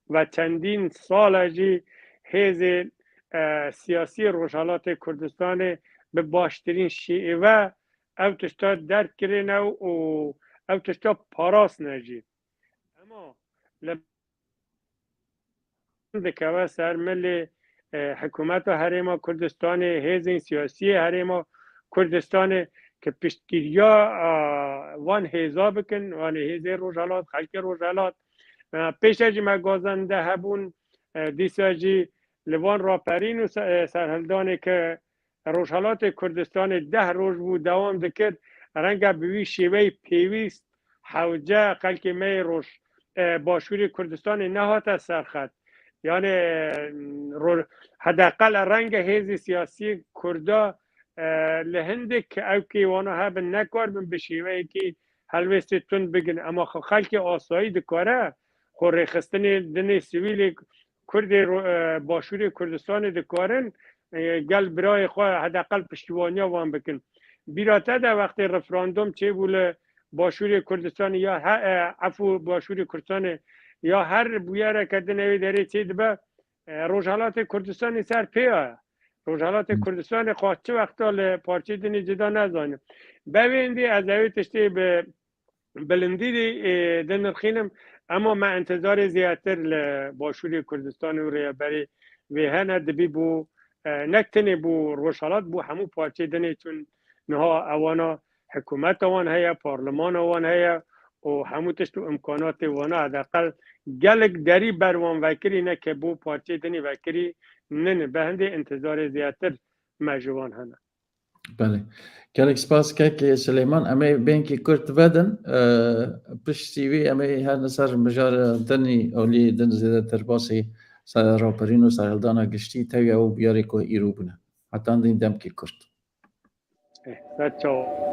Ve çendîn sal e jî hêzên, e, siyasî Rojhelatê Kurdistanê bi baştirîn şêwe ev tişta derg kirine û ev tişta parastine jî. Ema li dikeve ser milê, e, hikûmeta Herêma Kurdistanê, hêzên siyasî yê Herêma Kurdistanê ki piştgiriya, a, van hêza bikin, wanê hêzê Rojhelat, xelkê Rojhelat. E, pêşe jî me gazende hebûn, e, dîsa jî li van raperîn û se-, e, serhildanê ki Rojhelatê Kurdistanê deh roj bû dewam dikir, renge bi wî şêweyî pêwîst hewce xelkê me yê roj, e, Başûrê Kurdistanê nehate serxet. Yani, e, ro-, hedeqel renge hêzê siyasî Kurda, e, li hindik ew kê wana hebin, nekaribin bi şêweyekî helwestê tund bigin. Ema xwe xelkê asayî dikare xwe rêxistinê dinê sivîlê Kurdê ro-, e, Başûrê Kurdistanê dikarin, e, gel birayê xwe hedeqel piştîwaniya wan bikin. Bîra te de wextê referandum çêbû li Başûrê Kurdistanê ya he-, e, efû Başûrê Kurdistanê ya her bûyereke din ewê derê çêdibe, e, Rojhelatê Kurdistanê ser pê ya. Rojhelatê Kurdistanê xwe çi wexta li parçeyê dinê cida nezanî. Bevê hindê ez ewê tiştê bi bilindî, e, dinirxînim, ema me intizarê zêdetir li Başûrê Kurdistanê û rêberê wê hene, dibî bû, e, nek tenê bû Rojhelat, bû hemû parçeyê dinê, çûn niha ewana hikûmeta wan heye, parlemana wan heye û hemû tişt û imkanatê wana hedeqel gelek derî ber wan vekirî, ne ke bû parçeyê dinê vekirî nîne. Bi hindê intizarê zêdetir me ji wan hene. Belê. Gelek spas kekê Silêman. Em ê bênkî kurt vedin. Ee, piştî wî em ê herin ser mijara dinî, olî din zêdetir basî ser raperîn û serhildana giştî tevya û bûyerê ku îro bûne. Heta din demkî kurt. Eh, ser çawa.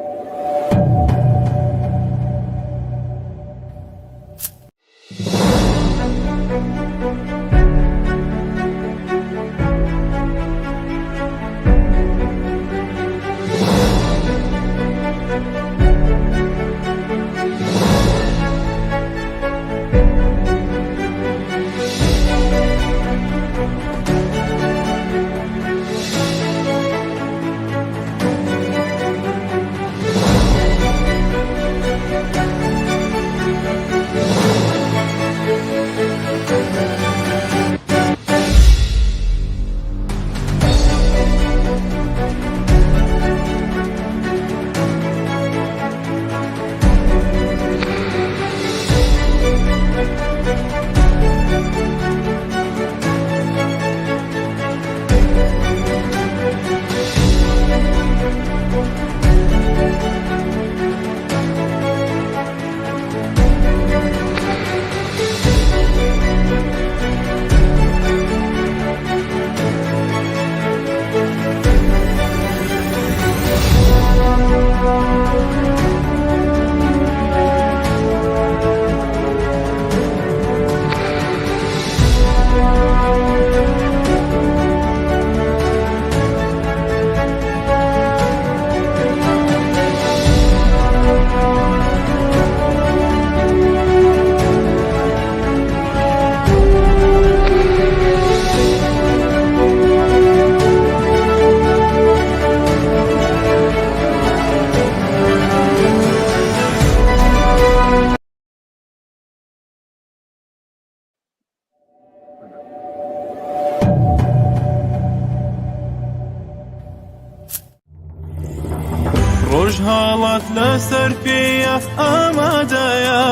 Rojhalat li ser pê ye, amade ye.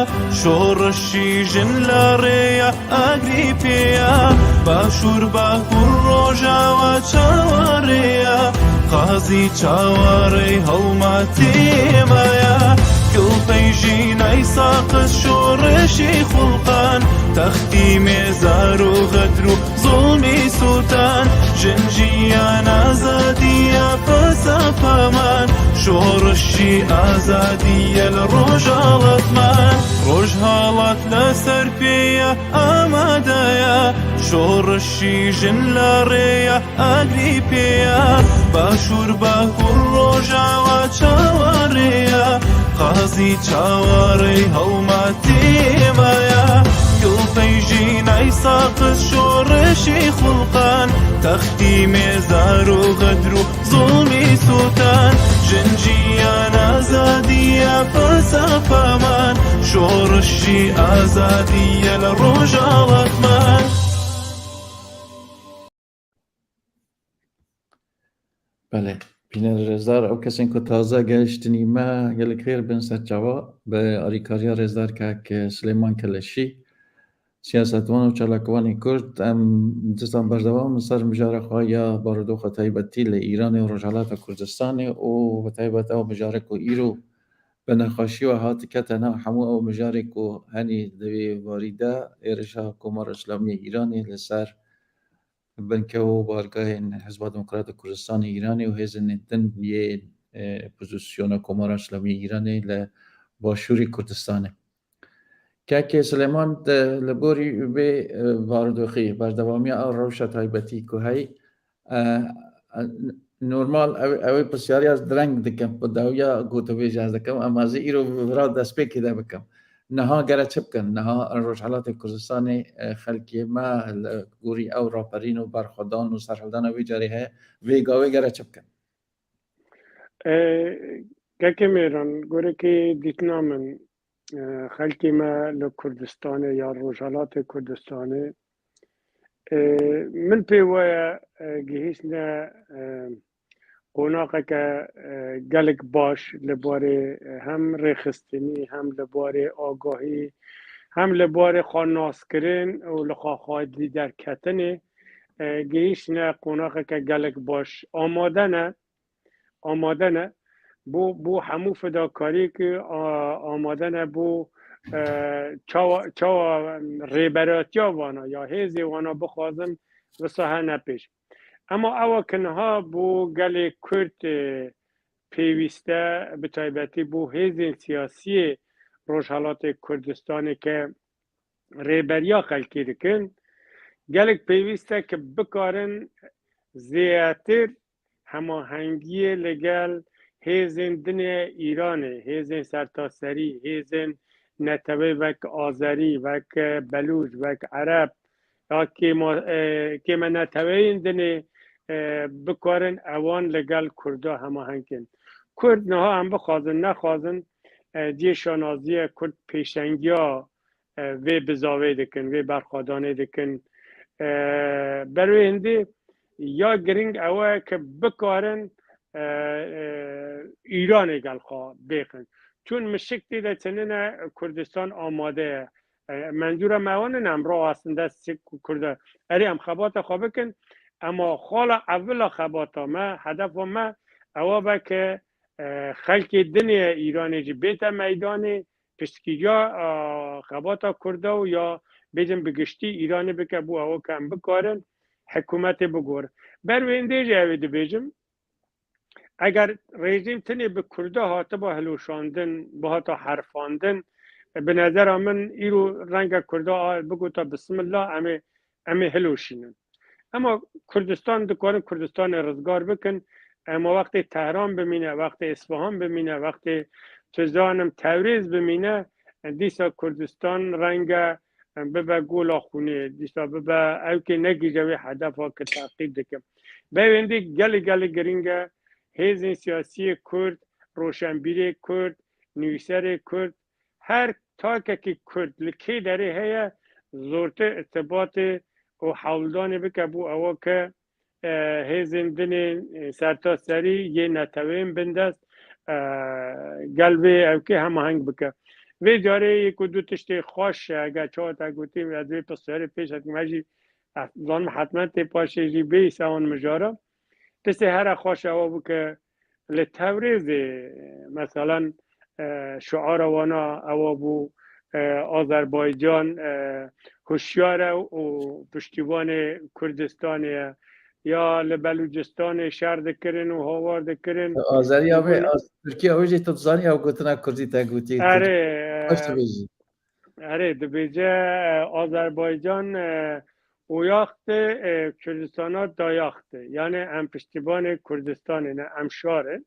Şoreşî jin li rê ye, agrî pê ye. Başûr, bahûr, rojawa çawarê ye. Qazî çawarê helwestê me ye. Peyjînay saqis şoreşî xulqan, textî mêzar û xedr û zulmî sûtan, jin jiyan azadiya felsefe man, şoreşî azadiya li Rojhalat man. Rojhalat li ser pê ye, amade ye, şoreşî jin li rê ye, Agrîpê ye, Başûr, Bakur, Rojava çawarê ye, qazî çawarê hewmatê me ye. Kil peyjînay saqis şoreşî xulqan, textî mêzar û xedr û zulmî sûtan, jin jiyan azadiya felsefe man, şoreşî azadiya li Rojava man. Belê. Bîner rêzdar, ew kesên ku taze gehiştinî me, gelek xêr bin ser çava. Bi alîkariya rêzdar kek Silêman Keleşî, siyasetvan û çalakvanê Kurd, em dîsan berdewam in ser mijara xwe ya barodoxa taybetî li Îranê û Rojhilata Kurdistanê û bi taybet ew mijare ku îro bi nexweşî we hat kete nav hemû ew mijarê ku henî di vê warî de êrişa Komara Îslamî ya Îranê li ser binke û bargehên Hizba Demokrat û Kurdistanê Îranê û hêzên din yên, e, pozisyona Komara Îslamî Îranê li Başûrê Kurdistanê. Kekê Silêman, te li gorî vê, e, barodoxê, berdewamiya ew rewşa taybetî ku heyî, e, e, normal ew, ew ê pirsyariya ez direng dikim, bi dawiya gotûbêjê ez dikim, em ez ê îro vira destpêkê de bikim. Niha gere çi bikin? Niha Rojhelatê Kurdistanê, e, xelkê me li gorî ew raperîn û berxwedan û serhildana wê carê heye, vê gavê gere çi bikin? E, Kekê Mêran, gorekê dîtina min, e, xelkê me li Kurdistanê ya Rojhelatê Kurdistanê, e, min pê waya, e, gihîştine, e, qonaxeke, e, gelek baş li barê, e, hem rêxistinî, hem li barê agahî, hem li barê xwenaskirin û li xwe xwedî derketinê, e, gihîştine qonaxeke gelek baş. Amade ne, amade ne. Bo, bo hemû fedakariyekê, a, amade ne bo, e, çawa, çawa rêberatiya wana ya hêzê wana bixwazin, wisa hene pêş. Ema ewa ke niha bo gelê Kurd, e, pêwîst e, bi taybetî bo hêzên siyasiyê Rojhelatê Kurdistanê ke rêberiya xelkê dikin, gelek pêwîst e ke bikarin zêdetir hemahengiyê li gel hêzên din ê Îranê, hêzên sertaserî, hêzên netewê wek Azerî, wek Belûç, wek Ereb, ya kêma-, e, kêmeneteweyên din ê, e, bikarin ewan li gel Kurda hemaheng kin. Kurd niha em bixwazin, nexwazin, e, cihê şanaziya Kurd pêşengiya, e, vê bizavê dikin, vê berxwedanê dikin. E, ber wê hindê ya giring ew e ke bikarin, e, e, Îranê gel xwe bêxin. Çûn mişik tê de çinine Kurdistan amade ye. E, menzûra me ew nîne em rawestin dest çi Kurda. Erê em xebata xwe bikin, ema xala evila xebata me, hedefa me ewa be ke, e, xelkê din ê Îranê jî bête meydanê, piştgiriya, e, xebata Kurda û ya bêjin bi giştî Îranê bike bo ewa ke em bikarin hikûmetê bigor. Ber wê hindê jî ew ê dibêjim, eger rejîm tenê bi Kurda hatiba hilweşandin, bihata herfandin, bi nezera min îro renge Kurda a bigota bismillah, em ê, em ê hilweşînin. Ema Kurdistan dikarin Kurdistanê rizgar bikin. Ema wextê Tehran bimîne, wextê Isfahan bimîne, wextê tu zanim Tewrêz bimîne, dîsa Kurdistan renge bibe gola xûnê, dîsa bibe ew kê negihîje wê hedefa ke teqîb dikim. Be wêndê gelê gelê giring e, hêzên siyasiyê Kurd, roşenbîrê Kurd, nivîserê Kurd, her takekî Kurd li kê derê heye, zortir irtibatê û hewldanê bike bo ewa ke, e, hêzên din ê, e, sertaserî yê neteweyên bindest, e, gel vê ewkê hemaheng bike. Vê carê yek û du tiştê xweş e, eger çawa te gotî, ez vê pirsiyarê pêş dikim, ez jî, ez zanim hetmen tê paşê jî bêyî sewan mijara. Tiştê here xweş ewa bû ke li Tewrêzê, meselan, e, şiara wana ewa bû, e, Azerbaycan, e, hişyar e û piştîvanê Kurdistanê ye. Ya li Belûcistanê şer dikirin û hawar dikirin. Azeriya wê, Tirkiya wê jî tu dizanî ew gotina Kurdî te gotî. Erê, baş dibêjî. Erê, dibêje, e, Azerbaycan, e, uyaxtı, e, Kurdistana dayaxtı. Yani em piştibanê Kurdistanê ne, em şar in.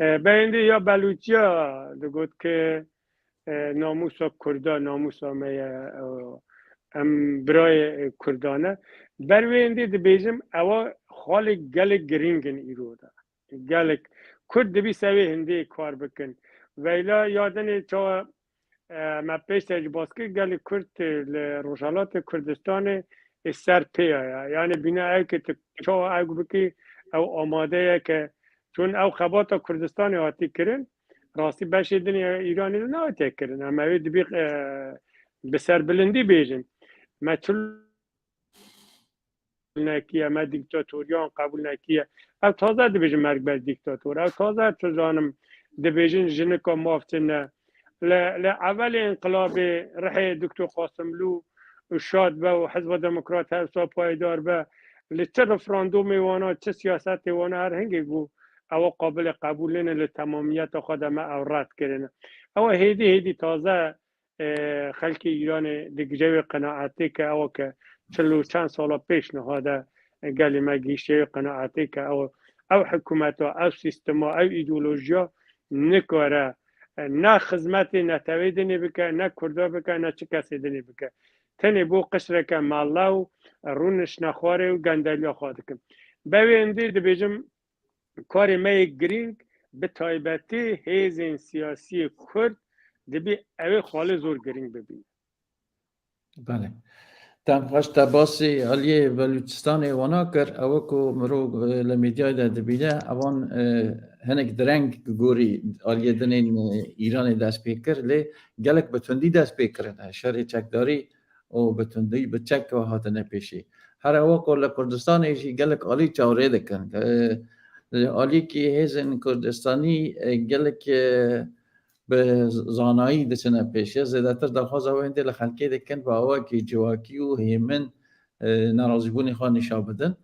E, beyindî ya Belûçiya digot ki, e, namusa Kurda, namusa me ye, e, em birayê, e, Kurdan e. Ber wê hindî dibêjim, ewa xalê gelek giring in îro de. Gelek Kurd dibî sevê hindê kar bikin. Veyla ya dinê çawa, e, me pêş de jî bas kir, gelek Kurd, e, li Rojhelatê Kurdistanê, e, ser pê ya. Yani bîna ew ke tu çawa ew bikî, ew amade ye ke, çun ew xebata Kurdistanê hatî kirin, rastî beşê dinê Îranê de nehatiye kirin. Em ew ê dibî, e, bi serbilindî bêjin. Me çil nekiye, me dîktatoriyan qebûl nekiye. Ew taze dibêjin merg ber dîktator. Ew taze, tu zanim, dibêjin jinika maf tune. Li, li evelê înqilabê rihê Doktor Qasimlû û şad be û Hizba Demokrat her wisa payedar be. Li çi referandûmê wana, çi siyasetê wana her hingê bû, ewa qabilê qebûl nîne, li temamiyeta xwe de me ew red kirine. Ewa hêdî hêdî taze e, xelkê Îranê digije wê qenaetê ke ew ke çil û çend sala pêş niha de gelê me gihîştiye wê qenaetê ke ew, ew hikûmeta, ew sîstema, ew îdeolojiya nikare, e, ne xizmetê netewê dinê bike, ne Kurda bike, ne çi kesê dinê bike. Tenê bo qişreke mele û rûniştine xwarê û gendeliya xwe dikin. Be wê hindê dibêjim, karê me yê girîng, bi taybetî hêzên siyasî yê Kurd, dibî ew ê xalê zor girîng bibîne. Belê. Dem xweş, te basî aliyê Belûçistanê wana kir. Ew ku mirov, e, li medyayê de dibîne, ewan, e, hinek direng gorî aliyê dinên, e, Îranê dest pê kir, lê gelek bi tundî dest pê kirine. Şerê çekdarî û bi tundî, bi çek ve hatine pêşî. Her ewa ku li Kurdistanê jî gelek alî çavrê dikin. E, li alîkî hêzên Kurdistanî, e, gelek, e, bi zanayî diçine pêşiya. Zêdetir daxwaza wê hindê li xelkê dikin, bi awakî civakî û hêmin, e, nerazîbûnê xwe nîşa bidin.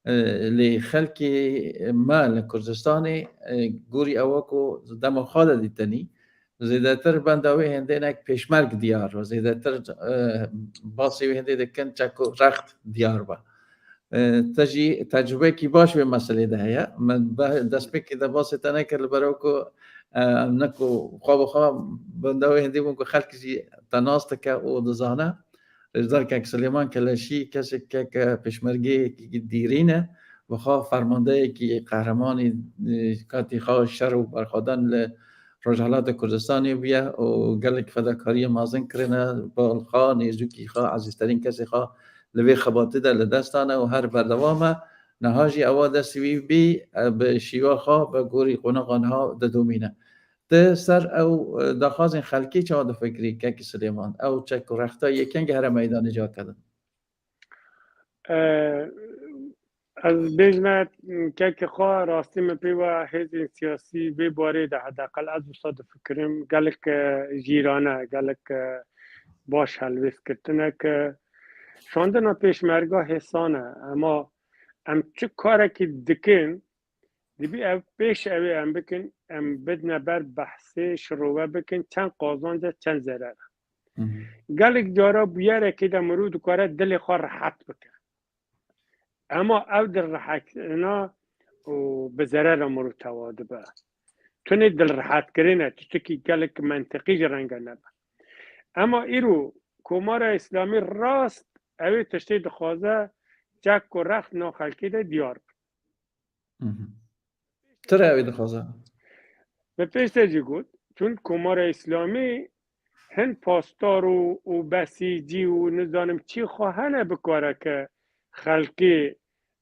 E, lê xelkê me li Kurdistanê, e, gorî ewa ku dema xwe de dîtinî, zêdetir benda wê hindênek pêşmerg diyar be. Zêdetir, e, basê wê hindê dikin çek û rext diyar be. E, te jî tecrubeyekî baş wê meselê de heye. Min be-, destpêkê de basê te nekir, li ber ew ku, e, em ne ku xwe bi xwe benda wê hindê bûn ku xelk jî te nas dike û dizane. Rêzdar Kek Silêman Keleşî kesek kek pêşmergeyekî dîrîn e. Bi xwe fermandeyekî qehremanî, e, katî xwe şer û berxwedan li Rojhelata Kurdistanê bûye û gelek fedakariyê mezin kirine, bal xwe, nêzûkî xwe, ezîzterîn kesê xwe li vê xebatê de li dest dane û her berdewam e. Niha jî ewa destî wî bî, e, bi şîva xwe, bi gorî qonaxa niha didomîne. Ti ser ew, e, daxwazên xelkî çawa difikirî, Kekî Silêman? Ew çek û rexta yê kengî here meydanê cake din? E, ez bêjme, kekê xwe, rastî min pê ve hêzên siyasî vê barê de, hedeqel ez wisa difikirim, gelek, e, jîrane, gelek, e, baş helwêst girtine ke şandina pêşmerga hêsan e. Ema em çi karekî dikin, dibî ev pêş ew ê em bikin, em bidine ber behsê şirove bikin, çend qazanc e, çend zerer e. Gelek cara bûyerekê de mirov dikare dilê xwe rehet bike. Ema ev dilrehetkirina û bi zerera mirov tewa dibe. Tunê dilrehetkirine, tiştekî gelek mentiqî jî renge nebe. Ema îro Komara Îslamî rast ew ê tiştê dixwaze, çek û rext nav xelkê de diyar be. Hı hı. Tire ew ê dixwaze. Me pêş te jî got, çun Komara Îslamî hin pastor û, û besîcî û nizanim çi xwe hene bikare ke xelkê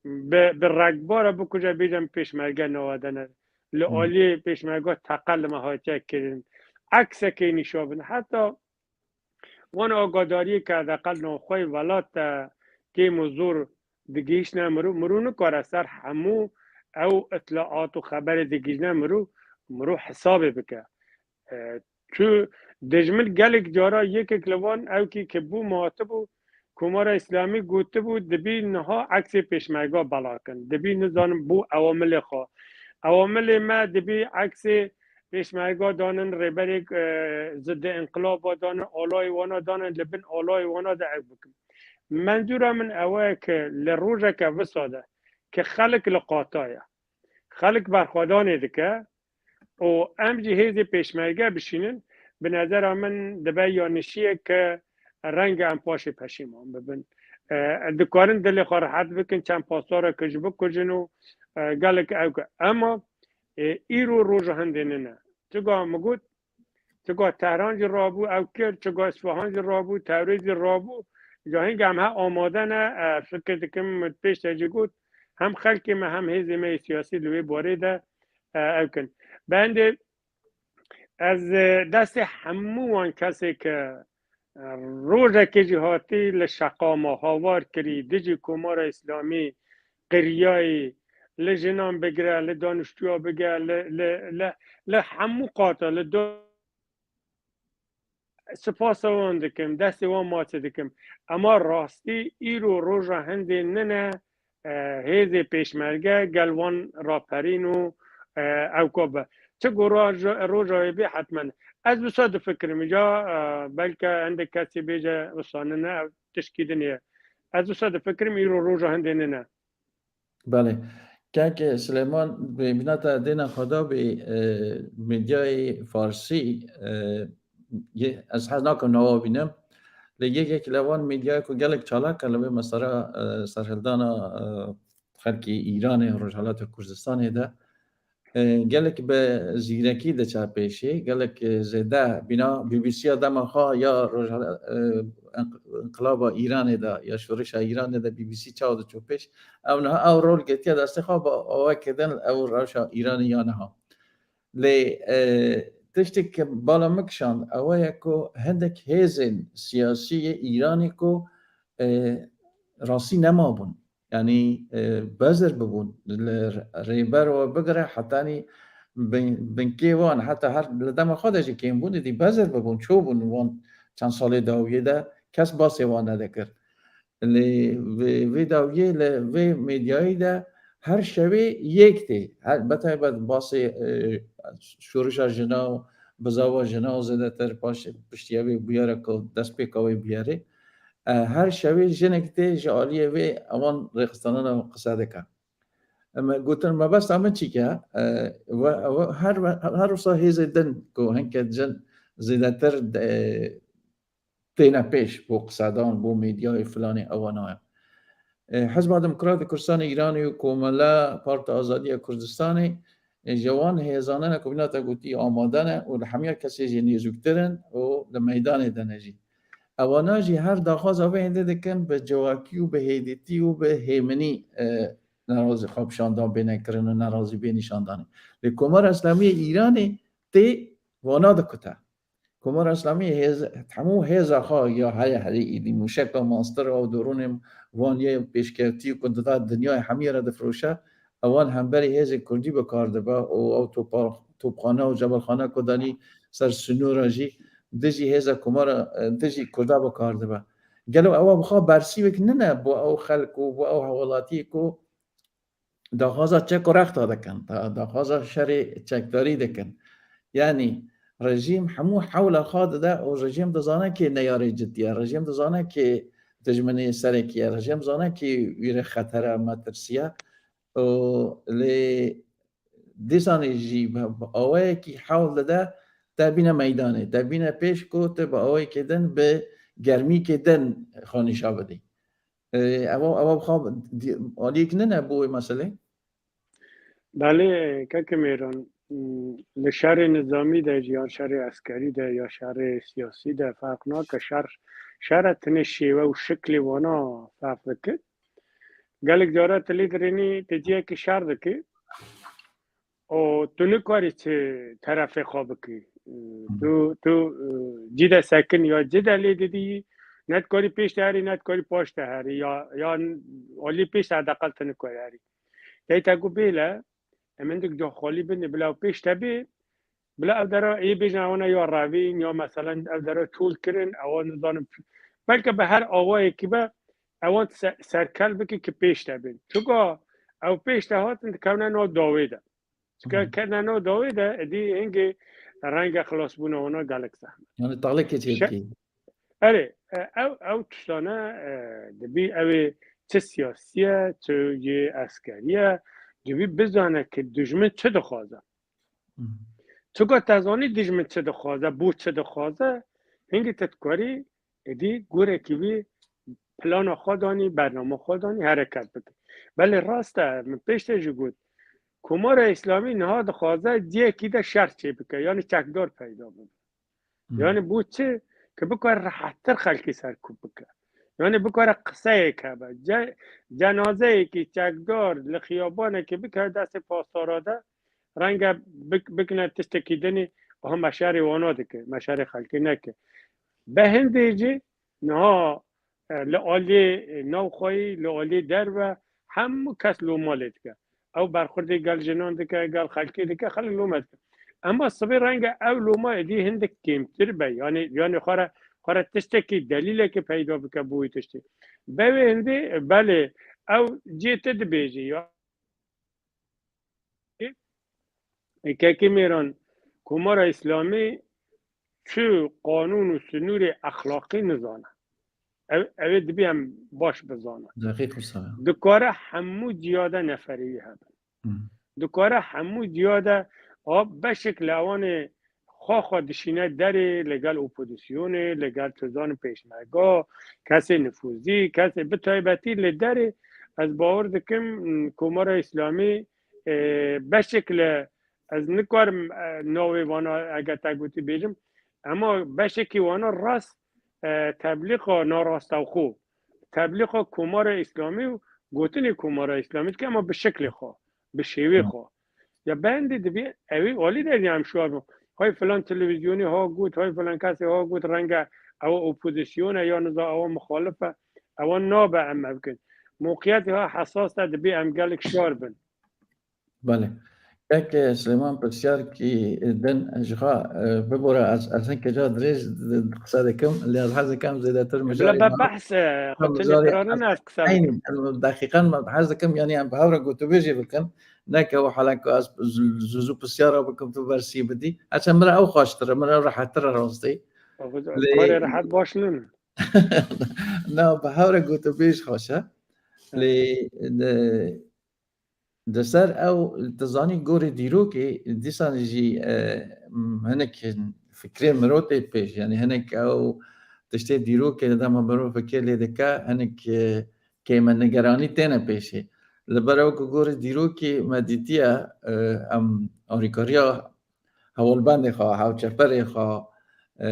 bi, bi regbara bikuje, bêje em pêşmerge nawe de ne. Li Hı. aliyê pêşmerga teqel li me hatiye kirin. Eksekê nîşa bin. Heta wan agadariyê ke hedeqel navxweyê welat de kêm û zor digihîşne mirov, mirov nikare ser hemû ew îtlaat û xeberê digihîşne mirov, mirov hesabê bike. Tu dijmin gelek cara yekek li van ewkî ke bû matibû, Komara Îslamî gotibû, dibî niha eksê pêşmerga belakin. Dibî nizanim bû ewamilê xwe. Ewamilê me dibî eksê pêşmerga danin, rêberê, e, zidê inqilaba danin, alayê wana danin, li bin alayê wana de ew bikin. Menzûra min ew e ke li rojeke visa de ke xelk li qata ye. Xelk berxwedanê dike û em jî hêzê pêşmerge bişînin, bi nezera min dibe yanişiyek ke renge em paşê peşîman bibin. E, dikarin dilê xwe rehet bikin, çend pasareke jî bikujin û, e, gelek ew ke. Ema, e, îro roja hindê nine. Çiga min got, çiga Tehran jî rabû ew kir, çiga Isfahan jî rabû, Tewrêz jî rabû. Ca hînge em he amade ne, e, fikir dikim, min pêş de jî got, hem xelkê me hem hêzê me yê siyasî li wê barê de, e, ew kin. Bendê ez, e, destê hemû wan kesê ke, e, rojekê jî hatî li şeqama havar kirî, dijî Komara Îslamî qiriyayî, li jinan bigire, li daniştuya bigire, li, li, li, li hemû qata, li do-, sipasa wan dikim, destê wan maçê dikim. Ema rastî îro roja hindê nine, e, hêzê pêşmerge gel wan raperîn û, e, ewka be. Çi ku roja, roja wê bê hetmen. Ez wisa difikirim, îca, e, belke hindek kesê bêje wisa nine, ew tişkî din e. Ez wisa difikirim îro roja hindê nine. Belê. Kek Silêman, bi bîna te dêna xwe da bî, e, medyayê farsî, e, yê, ez hez nakim nava bînim. Lê yekek li van medyayê ku gelek çalak e li vê mesela, e, serhildana, e, xelkê Îranê, Rojhilata Kurdistanê de, e, gelek bi zîrekî diçe pêşê, gelek, e, zêde bîna B B C ya dema xwe ya Rojhila-, e, inq-, inqilaba Îranê de, ya şorişa Îranê de B B C çawa diçû pêş, ew niha ew rol girtiye destê xwe bi awayekê din ew rewşa Îranê ya niha. Lê, e, tiştek ke bala min kişand, ew e ku hindek hêzên siyasî yê Îranê ku, e, rastî nemabûn. Yanî, e, bezir bibûn. Li rêber we bigire hetanî bin-, binkê wan, heta her li dema xwe de jî kêm bûn, êdî bezir bibûn, çûbûn wan çend salê dawiyê de kes basê wan nedikir. Lê vê, vê dawiyê li vê medyayî de her şevê yek tê. Her, betaybet basê, e, şorişa jina û bizava jina û zêdetir paş piştî evê bûyere ku destpêka wê bûyerê. E, her şevê jinek tê ji aliyê vê ewan rêxistanana qise dike. Em gotin mebesta min çîke, e, we, we her, her wisa hêzê din ku hinke jin zêdetir, e, têne pêş bo qisedan, bo medyayê filanê ewa nayê. E, Hizba Demokratê Kurdistanê Îranê û Komele Parti Azadiya Kurdistanê, e, ji wan hêzanene ku bîna te gotî amade ne û li hemiya kesê jî nêzûktir in û li meydanê de ne jî. Ewana jî her daxwaza vê hêdî dikin bi cewakî û bi hêdîtî û bi hêminî, e, nerazî xwe bi şandan bêne kirin û nerazî bê nîşandanê. Lê Komara Îslamî yê Îranê tê vana dikute. Komara Îslamî hêz, hemû hêza xwe ya heye herî êdî mûşeka mastira û dronê wan yê pêşkevtî û ku dida dinyayê hemiyê re difiroşe, ewan hemberî hêzên kurdî bi kar dibe û ew topa-, topxane û cebelxane ku danî ser sinûra jî dijî hêza Komara, e, dijî kurda bi kar dibe. Gelo ewa bi xwe bersîvek nine bo ew xelk û bo ew hewelatiyê ku daxwaza çek û rexta dikin, da-, daxwaza şerê çekdarî dikin. Yanî rejîm hemû hewla xwe dide û rejîm dizane kê neyarê cidî ye, rejîm dizane kê dijminê serekî ye, rejîm dizane kê wî re xeter e, metirsî ye. Û lê dîsanê jî bi, bi awayekî hewl dide te bîne meydanê, te bîne pêş ku tu bi awayekê din, bi germîkê din xwe nîşa bidî. E, ewa, ewa bi xwe di-, aliyek nine bo wê meselê? Belê, keke Mêran, m, li şerê nizamî de jî, yan şerê eskerî de, ya şerê siyasî de ferq nake. Şer, şer e, tenê şêwe û şiklê wana ferq dike. Gelek cara tu lê dirênî, tu cihekî şer dikî û tu nikarî çi terefê xwe bikî. Tu, tu, e, cî de sekin ya cî de lê didî, ne dikarî pêş de herî, ne dikarî paş de herî, ya, ya alî pêş de hedeqel tu nikarî herî. Dey te ku bêle, em hindik caxalî bin, bila pêş te bê, Bila ev dera ê bêjin ewana ya revîn ya meselen ev dera çol kirin, ewa nizanim. Belke bi her awayekî be ewan se-, serkel bike ki pêş de bin. Çuka ew pêş de hatin dikevne nav dawê de. Çuka Hı. kevne nav dawê de, êdî hingê renge xilasbûna wana gelek zehmet. Yani talekê çê Şe- dikî. Erê, e, ew, ew tiştane, e, dibî ew ê çi siyasî ye, çi yê eskerî ye, dibî bizane ki dijmin çi dixwaze. Hı. Çuka te zanî dijmin çi dixwaze, bo çi dixwaze, hingî te dikarî êdî gorekî wî plana xwe danî, bernama xwe danî, hereket bike. Belê rast e, min pêş de jî got, Komara Îslamî niha dixwaze cihekî de şer çêbike, yanî çekdar peyda bibe. Hı. Yanî bo çi? Ki bikare rehettir xelkî serkûb bike. Yanî bikare qiseyek hebe. Ce-, cenazeyekî çekdar li xiyabanekê bikeve destê pasdara de, renge bik-, bikine tiştekî dinî, aha me şerê wana dike, me şerê xelkê neke. Be hindê jî niha, e, li aliyê navxweyî, li aliyê derve hemû kes loma lê dike. Ew berxwedê gel jinan dike, gel xelkê dike, xelk loma dike. Ema sibê renge ew loma êdî hindik kêmtir be. Yanî, yanî xwe re, xwe re tiştekî delîlekê peyda bike bo wî tiştê. Be wê hindê, belê, ew cê te dibêjî ya. Kekê Mêran, Komara Îslamî çi qanûn û sinûrê exlaqî nizane. Ev, ev ê dibî em baş bizane. Deqîq wisa ye. Dikare hemû ciya de neferî wî hebe. Hı. Dikare hemû ciya de a beşek li ewanê xwe xwe dişîne derê, li gel opozîsyonê, li gel tizan pêşmerga, kesê nifûzî, kesê bi taybetî li derê, ez bawer dikim, m, Komara Îslamî, e, beşek li, ez nikarim, e, navê vana eger te gotî bêjim, ema beşekî wana rast, e, teblîqa narastewxo, teblîqa Komara Îslamî û gotinê Komara Îslamî dike, ema bi şeklê xwe, bi şêwê Hı. xwe. Ya bendê dibî ew ê alî de em şuar bû. Hay filan televîzyonê ha got, hay filan kesê ha got, renge ew opozîsyon e ya niza ew muxalif e. Ewan nabe em ev bikin. Mewqiyetê ha hesas de dibî em gelek şar bin. Belê. Kek Silêman pirsyarkî din ji xwe, e, bibore, ez, ez hinke ca dirêj di-, di-, qise dikim, lê ez hez dikim zêdetir Bila mijarê be me, behs, e, em xwe mijarê, çinî ez, ez qise eyn, bikim. Em deqîqan me hez dikim, yanî em bi hev re gotûbêjê bikin. Neke ew helen ku ez zu-, zû zû pirsyara bikim, tu bersî bidî. Heçe min re ew xweştir e, min re ew rehettir e rastî. Lê karê rehet baş nîn. Na, bi hev re gotûbêj xweş e. Lê, e, Di ser ew, tu zanî gorê dîrokê, dîsan jî, e, m-, hinek fikrê mirov tê pêş, yanî hinek ew tiştê dîrokê dema mirov fikir lê dike, hinek, e, kêmenigeranî têne pêşê. Li ber ew ku gorê dîrokê me dîtiye, e, em alîkariya hewlbendê xwe, hewçeperê xwe, e,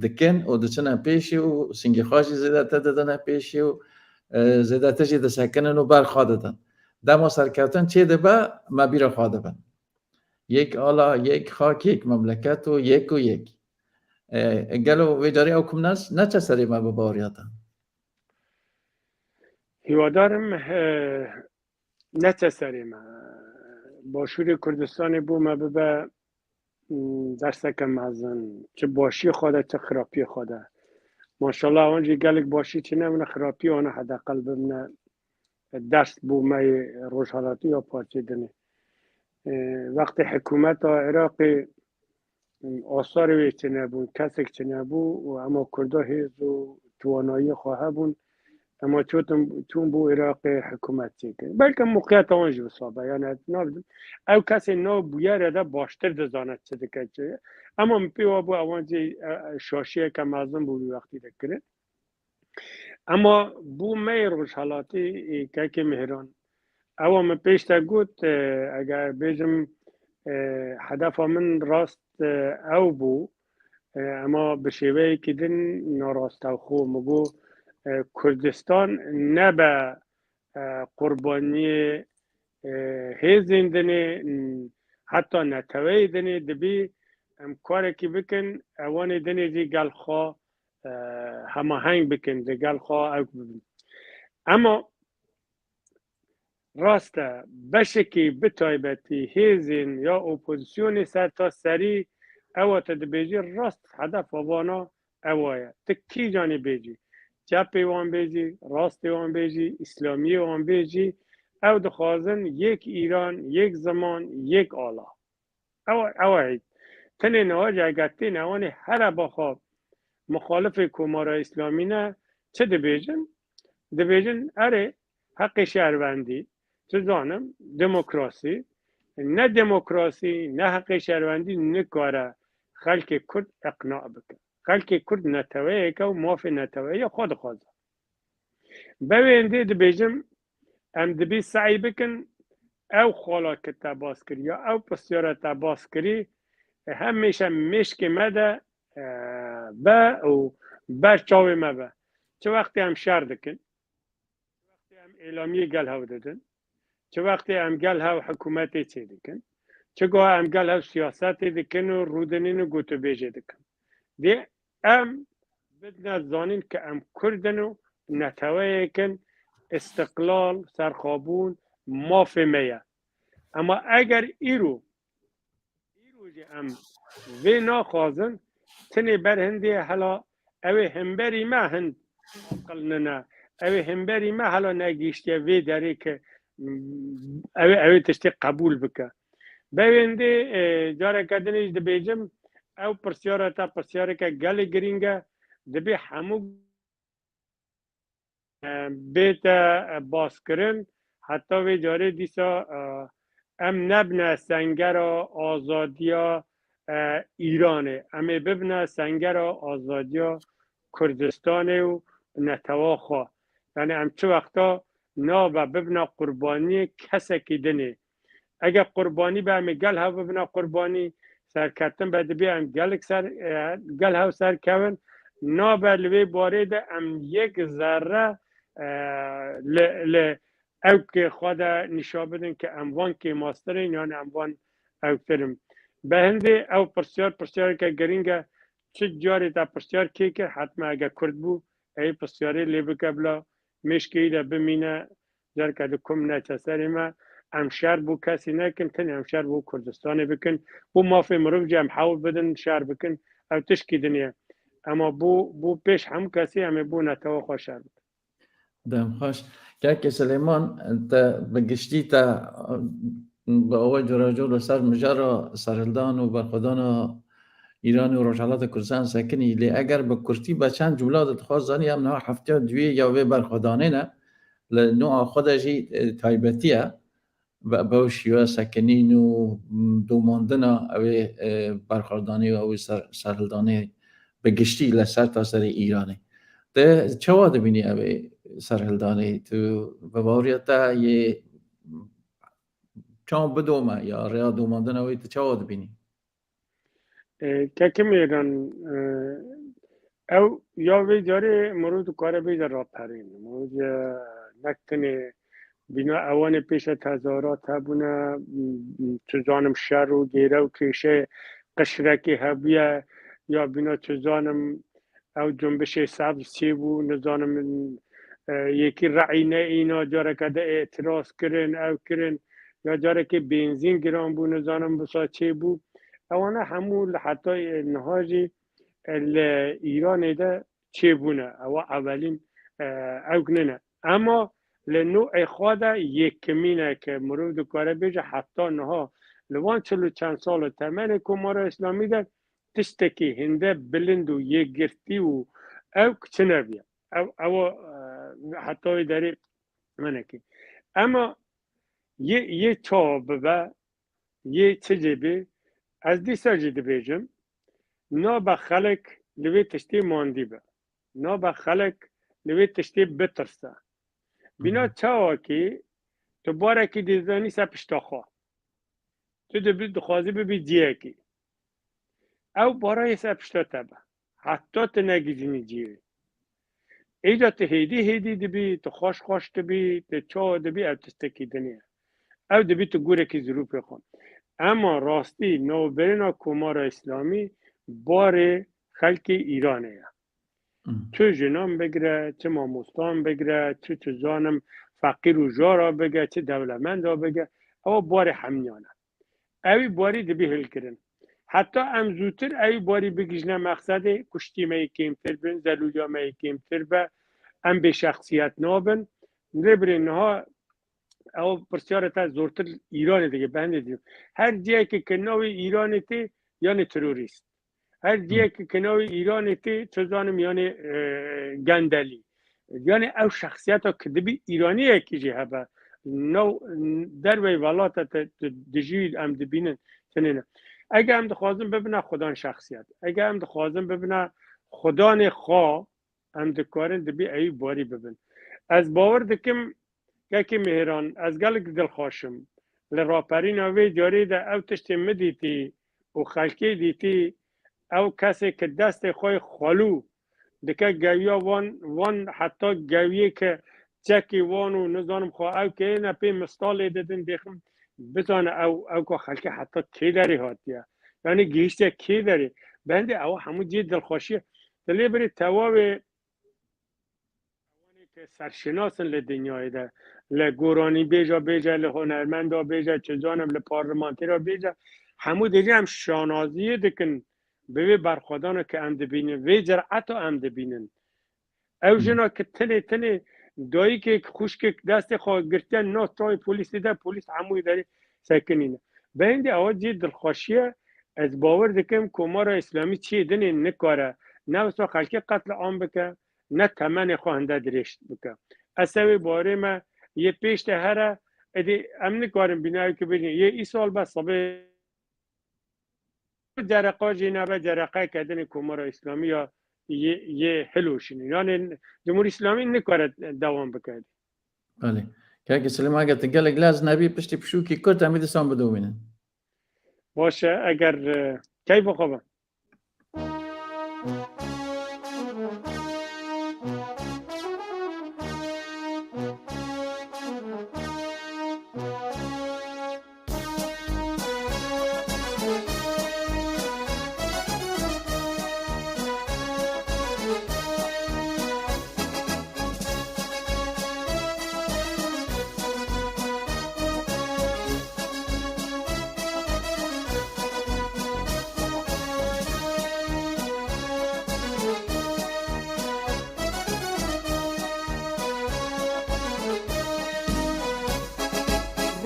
dikin û diçine pêşî û singê xwe jî zêdetir didine pêşî û, e, zêdetir jî disekinin û ber xwe didin. Dema serkeftin çê dibe, me bîra xwe dibin. Yek ala, yek xak, yek memleket û yek û yek. E, gelo vê carê ew kum ne, neçe serê me bi baweriya te? Hîwadar im, e, neçe serê me. Başûrê Kurdistanê bo me bibe, m, derseke mezin. Çi başiyê xwe de, çi xirapiyê xwe de. Maşallah, ewan jî gelek başî çine bine, xirapiyê wana hedeqel bimine. Ders bo me yê rojhelatî ya parçeyê dinê. E, wextê hikûmeta Iraqê asarê wê çinebûn, kesek çinebû û ema Kurda hêz û tiwanayiyê xwe hebûn, ema çotin, çûn bo Iraqê hikûmet çêkirin. Belke miqyeta wan jî wisa be, yani ez nabidim. Ew kesê nav bûyerê de baştir dizane çi dike çi. Ema min pê wa bû ewan jî, e, e, şaşiyeke mezin bû wî wextî de kirin. Ema bo me yê rojhelatî, e, kekê Mihran, ewa min pêş te got, e, eger bêjim, e, hedefa min rast, e, ew bû, e, ema bi şêweyekî din narastewxo min got, e, Kurdistan nebe, e, qurbaniyê, e, hêzên dinê, heta neteweyê dinê dibî em karekî bikin, ewanê dinê jî gel xwe, e, hemaheng bikin, digel xwe ew bibin. Ema Rast e, beşekî bi taybetî hêzên ya opozîsyonê serta serî ewa te dibêjî rast hedefa vana ewa ye. Ti kîjanî bêjî, çepê wan bêjî, rastê wan bêjî, îslamiyê wan bêjî, ew dixwazin yek Îran, yek ziman, yek ala. Ew, ew heyt. Tenê niha jî eger têne ewanê here baxa muxalifê Komara Îslamî ne, çi dibêjin? Dibêjin, erê, heqê şehrwendî, çi zanim, demokrasî, ne demokrasî, ne heqê şehrwendî nikare xelkê Kurd iqna bike. Xelkê Kurd neteweyeke û mafê neteweyiya xwe dixwaze. Be wê hindê dibêjim, em dibî se'y bikin, ew xala ke te bas kir ya ew pirsyara te bas kirî, hemêşe mêşkê me de, e, be û ber çavê me be. Çi wextê em şer dikin, çi wextê em êlamiyê gel hev didin, çi wextê em gel hev hikûmetê çêdikin, çi goha em gel hev siyasetê dikin û rûdinîn û gotûbêjê dikin. Dê em bidine zanîn ke em Kurd in û neteweyek in, îstiqlal, serxwebûn, mafê me ye. Ema eger îro, îro jî em vê naxwazin, tenê ber hindê hela ew ê hemberî me hind aqil nine, ew ê hemberî me hela negihiştiye vê derê ke, mm, ew ê, ew ê tiştê qebûl bike. Be wê hindê, e, careke din jî dibêjim, ew pirsyara te pirsyareke gelê girîng e, dibê hemû, e, bête, e, baskirin, heta vê carê dîsa, e, em nebine sengera azadiya, e, Îranê. Em ê bibine sengera azadiya Kurdistanê û netewa xwe. Yani em çi wexta nabe bibine qurbaniyê kesekî dinê. Eger qurbanî be, em ê gel hev bibine qurbanî, serketin be, dibê em gelek ser, e, gel hev serkevin. Nabe li vê barê de em yek zerre, e, li, li ewkê xwe de nîşa bidin ke em van kêmastir in, yan em van ewktir in. Be hindê ew pirsyar, pirsyareke girîng e, çi carê te pirsyar kê kir, hetma eger Kurd bû, ey pirsyarê lê bike bila mêşkê wî de bimîne, careke di kum neçe serê me, em şer bo kesî nekin, tenê em şer bo Kurdistanê bikin, bo mafê mirov jî em hewl bidin şer bikin, ew tişkî din e. Ema bo, bo pêş hemû kesî em ê bo netewa xwe şer bikin. Dem xweş. Kekê Silêman, te bi giştî te bi awa curaco li ser mijara serhildan û berxwedana Îranê û Rojhilata Kurdistan sekinî. Lê eger bi kurtî be çend cumla de dixwaz zanî, em niha hefteya duyê ya vê berxwedanê ne. Li noa xwe de jî, e, taybetî ye. Be, bew şîwe sekinîn û, m, domandina ew ê, e, berxwedanê û ew ê ser, serhildanê bi giştî li ser taserê Îranê. Te çawa dibînî ew ê serhildanê? Tu bi baweriya te yê çawa bidome ya rêya domandina wê tu çawa dibînî? E, Kekê Mêran, e, ew ya vê carê mirov dikare bêje raperên. Mirov, e, nek tenê bîna ewanê pêşe tezahürat hebûne, m, tu zanim şer û gêre û kêşe qişrekê hebûye, ya bîna tu zanim ew cumbişê sebz çêbû, nizanim, e, yekî re'î neîna, careke de îtiraz kirin, ew kirin, ya carekê bênzîn giran bû, nizanim wisa çêbû. Ewana hemû li heta, e, niha jî, e, li Îranê de çêbûne. Ewa ewelîn, e, ewk nine. Ema li nû ê xwe de yekemîn e ke mirov dikare bêje heta niha li van çil û çend sal û temenê Komara Îslamî de tiştekî hinde bilind û yekgirtî û ewk çi nebûye. Ew, ew, e, heta wê derê hinekî. Ema yê, yê çawa bibe, yê çi jê bê, ez dîsa jî dibêjim, nabe xelk li vê tiştê mandî be. Nabe xelk li vê tiştê bitirse. Bîna Hı hı. çawakî tu barekî dizanî ser pişta xwe. Tu dibî, dixwazî bibî cihekî. Ew bara yê ser pişta te be. Heta tu negihîjînî cihê. Îca tu hêdî hêdî dibî, tu xweş xweş dibî, tu çawa dibî, ev tiştekî din e. Ew dibî tu gurekî zirûpê xwe. Ema rastî navbirina Komara Îslamî barê xelkê Îranê ye. Hmm. Çi jinan bigire, çi mamostan bigire, çi, çi zanim, feqîr û jara bige, çi dewlemenda bige, ew barê hemiyan e. Ewî barî dibî hilkirin. Heta em zûtir ewî barî bigihîjine mexsedê, kuştî me yê kêmtir bin, zelûliya me yê kêmtir be, em bêşexsiyet nabin. Lê birê niha ew pirsyara te zortir Îranê dike, bendê dî. Her cihekê ke navê Îranê tê, yanê terorîst. Her cihekê ke navê Îranê tê, çi zanim, yanê, e, gendelî. Yanê ew şexsiyeta ke dibî Îraniyekî jî hebe, nav, dervey welata te, te dijî em dibînin, tinê ne. Ege em dixwazin bibine xudan şexsiyet, ege em dixwazin bibine xudanê xwe, em dikarin dibî ewî barî bibin. Ez bawer dikim, kekê Mihran, ez gelek dilxweş im. Li raperîna vê carê de ew tiştê min dîtî û xelkê dîtî, ew kesê ke destê xwe yê xwelû dike gewiya wan, wan heta gewiyê ke çekê wan û nizanim xwe ew keyê ne pê mistalê didin, dêxim bizane ew, ew ka xelkê heta kê derê hatiye. Yanî gihîştiye kê derê. Bendê ew hemû cihê dilxweşiye. Dilê birê tewawê ewanê ke serşinas in li dinyayê de, li goranîbêja bêje, li hunermenda bêje, çi zanim li parlimantêra bêje, hemû dêjî em şanaziyê dikin bi vê berxwedana ke em dibînin, vê cireta em dibînin. Ew jina ke tenê tenê dayikek, xwişkek destê xwe girtiye, na çavê polîsê de, polîs hemûyê derê sekinîne. Bendê ewa cihê dilxweşiye, ez bawer dikim Komara Îslamî çiyê dinê nikare ne wisa xelkê qetliam bike, ne temenê xwe hinde dirêj bike. Ez ê wê barê me yê pêş de here, êdî em nikarin bînayekê bêjin, yê îsal be sibê cereqa jî nebe cereqeyeke dinê Komara Îslamî ya yê, yê hiloşînê. Yanê Cumhurî Îslamî nikare dewam bike. Belê. Kekê Silêman, eger tu gelek lez nebî, piştî pişûkî kurt em ê dîsan bidomînin. Baş e, eger, e, keyfa xwe be.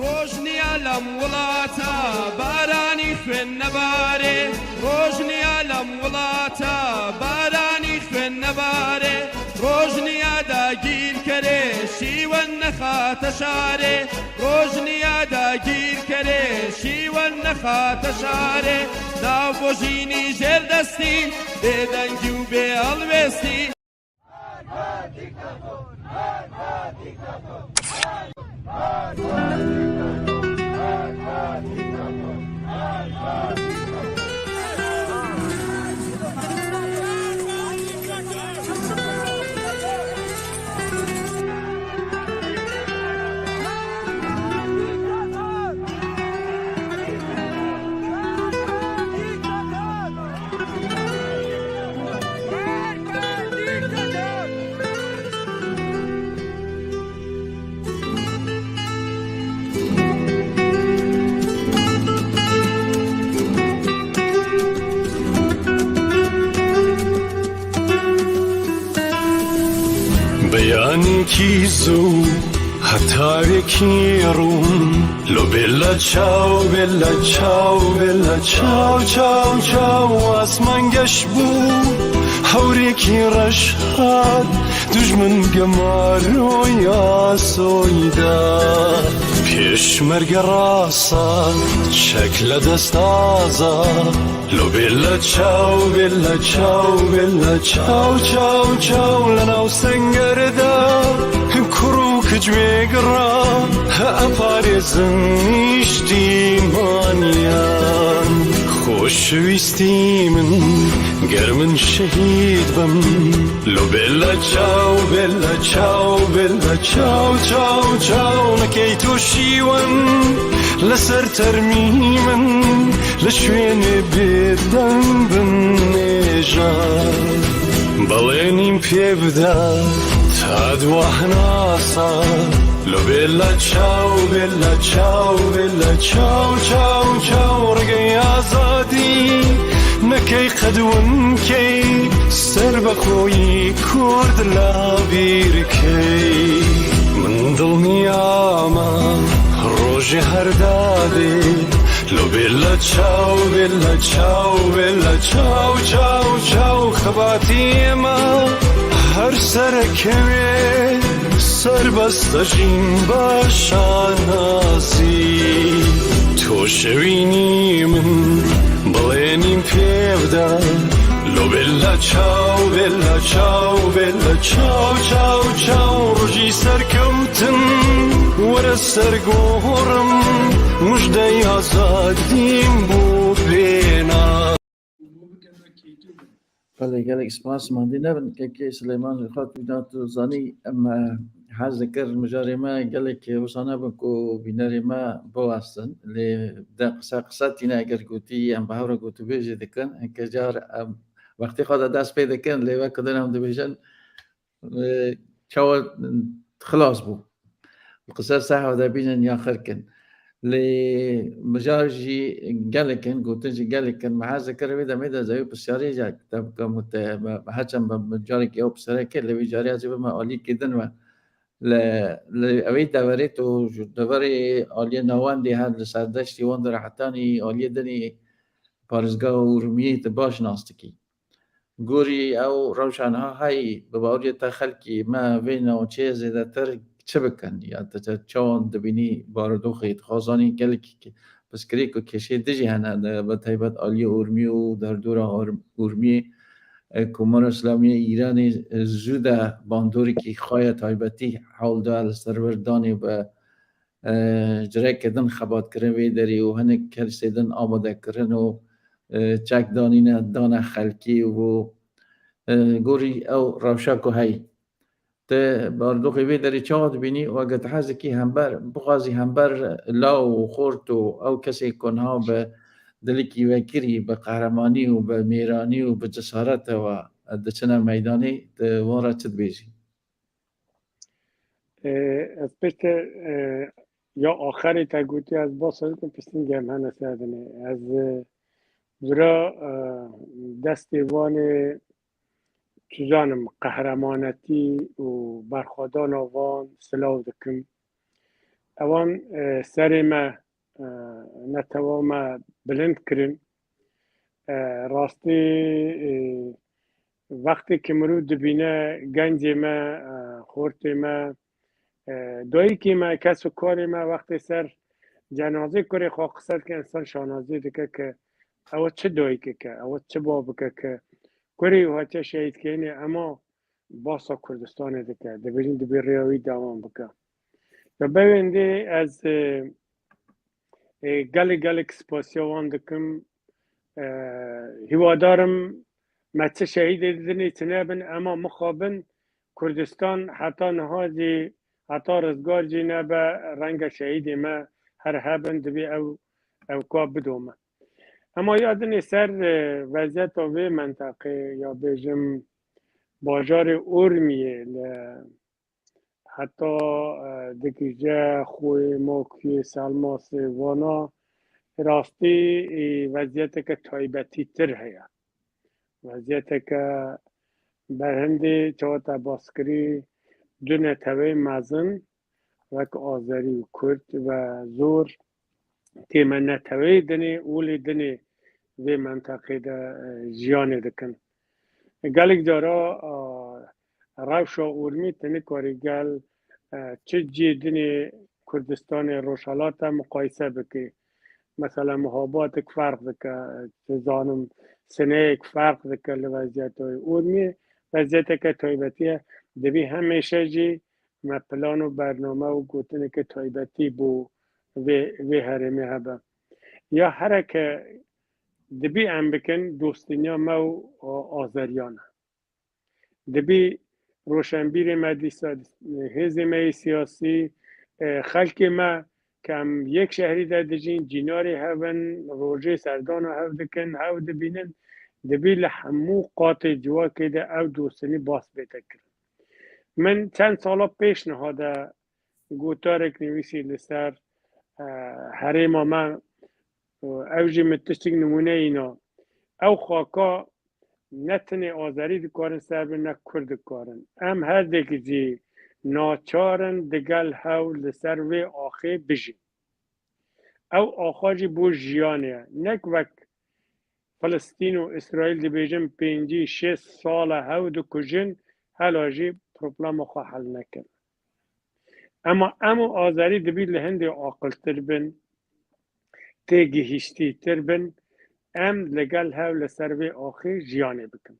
Rojniya lem wilata baranî xwên nebare. Rojniya lem wilata baranî xwên nebare. Rojniya dagîrkerê şîwen nexate şare. Rojniya dagîrkerê şîwen nexate şare. Nav bojînî jêr destî bêdengî û bê helwêstî. Beyanekî zû heta wekî rûn. Lo bêla çaw, bêla çaw, bêla çaw, çaw, çaw, asman geş bû. Hewrêkî reş hat, dujmin gemaroya soyda. Pêşmerge rasa, çek le destaza. Lo bêla çaw, bêla çaw, bêla çaw, çaw, çaw, le nav senger de. Kur û kic wê gira, he eparêzin nîştîmaniyan. Xoşwîstî min, ger min şehîd bim. Lo bêla çaw, bêla çaw, bêla çaw, çaw, çaw, nekey to şîwen li ser termî min, li şwênê bêdeng bim nêja. Belê nîm pê bide, Edwahna sa lo bêla çaw, bêla çaw, bêla çaw, çaw, çaw, rgê azadî nekey qedwin key, ser be xwî kurd la bîr key. Min dilniya me rojê her dadê, lo bêla çaw, bêla çaw, bêla çaw, çaw, çaw, xebatî me her serekewê. Serbest jîn ba şanazî, to şewînî min bilênîn pêvda. Lo bêla çaw, bêla çaw, bêla çaw, çaw, çaw, rojî serkewtin were sergorim, mujdey azadîm bo bêna. Belê, gelek spas, mandî nebin. Kekê Silêman ji xwe tu da tu zanî, em, e, hez dikir mijarê me gelek wisa nebin ku bînerê me biwestin. Lê de qise qise tîne, eger gotî, em bi hev re gotûbêjê dikin. Hinke car em wextê xwe de dest pê dikin, lê wek ku din em dibêjin, e, çawa xilas bû. Qise sehwa de bînin ya xir kin. Lê mijar jî gelek in, gotin jî gelek in. Me hez dikir vê demê de zewî pisyarê jî te bikim û te, me, me heçend me, me carekî ew pisyarê kir, lê vî carê ez ê bime alîkê din ve. Li, li ewê deverê tu ji deverê aliyê navendê her li ser deştî wan de re hetanî aliyê dinê parêzgeha Urmiyê tu baş nas dikî. Gorî ew rewşa niha heyî, bi baweriya te xelkî me vê navçeyê zêdetir çi bikin? Ya te, te çawan dibînî barodoxê, dixwazanî gelekî pirsgirêk û kêşeyê dijî hene, de, bi taybet aliyê Urmiyê û derdora Ur-, Urmiyê, e, Komara Îslamî ya Îranê, e, zû de bandorikî xwe ya taybetî hewl da li ser vir danê bi, e, cireke din xebat kirin vê derê û hinek kesê din amade kirin û, e, çek danîne dane xelkê û, e, gorî ew rewşa ku heyî. Te barodoxê vê derê çawa dibînî û eger tu hez dikî hember, bixwazî hember law û xort û ew kesê ku niha bi dilekî vekirî, bi qehremanî û bi mêranî û bi cesaretê ve diçine meydanê, tu wan re çi dibêjî? E, ez piştî, e, ya axirê te gotî, ez basa dikim, piştî gem hene ser dinê. Ez, e, vira, e, destê vanê, tu zanim, qehremanetî û berxwedana van silav dikim. Ewan, e, serê me, e, netewa me bilind kirin. E, rastî, e, wextê ki mirov dibîne, gencê me, e, xortê me, e, dayikê me, kes û karê me wextê ser cenazê kurê xwe qise dike, însan şanazî dike ke ew çi dayikek e, ew çi babik e ke kurê wî hatiye şehîd kirinê, ema basa Kurdistanê dike, dibêjin dibê rêya wî dewam bike. Ve bevêndê ez, e, e, gelek gelek spasiya wan dikim. E, hîwadar im me çi şehîdê dinê çi nebin, ema mixabin Kurdistan heta niha jî, heta rizgar jî nebe, renge şehîdê me her hebin, dibê ew, ew ka bidome. Ema ya dinê ser, e, weziyeta vê menteqê ya bêjim bajarê Urmiyê li heta, e, Digije, Xwê, Mokiyê, Selmasê, Vana rastî, e, weziyeteke taybetîtir heye. Weziyeteke berhindê çawa te baskirî du neteweyê mezin wek Azerî û Kurd ve zor tême neteweyê dinê û lê dinê vê menteqê de, e, jiyanê dikin. Gelek cara, e, rewşa Urmî tu nikarî gel, e, çi cihê dinê Kurdistanê Rojhelata muqayese bikî. Mesela muhabatek ferq dike, tu zanim sineyek ferq dike li weziyetê Urmiyê. Weziyeteke taybetî ye. Dibî hemêşe jî me plan û bername û gotineke taybetî bo vê, vê herêmê hebe. Ya hereke dibî em bikin dostîniya me û a-, azeriyan e. Dibî roşenbîrê me dîsa, hêzê me yê siyasî, e, xelkê me ke em yek şehrî de dijîn, cînarê hev in, rojê serdana hev dikin, hev dibînin, dibî li hemû qatê civakê de ew dostînî bas bête kirin. Min çend sala pêş niha de gotarek nivîsî li ser, e, herêma me, e, ew jî min tiştek nimûne îna. Ew xaka ne tenê Azerî dikarin ser bin, ne Kurd dikarin. Em her dek jî naçar in digel hewl li ser vê axê bijîn. Ew axa jî bo jiyanê ye. Nek wek Filistîn û Îsraîl dibêjin pêncî şêst sal e hew dikujin, hela jî problema xwe hel nekir. Ema em û Azerî dibî li hindê aqiltir bin, têgihîştîtir bin, em li gel hev li ser vê axê jiyanê bikin.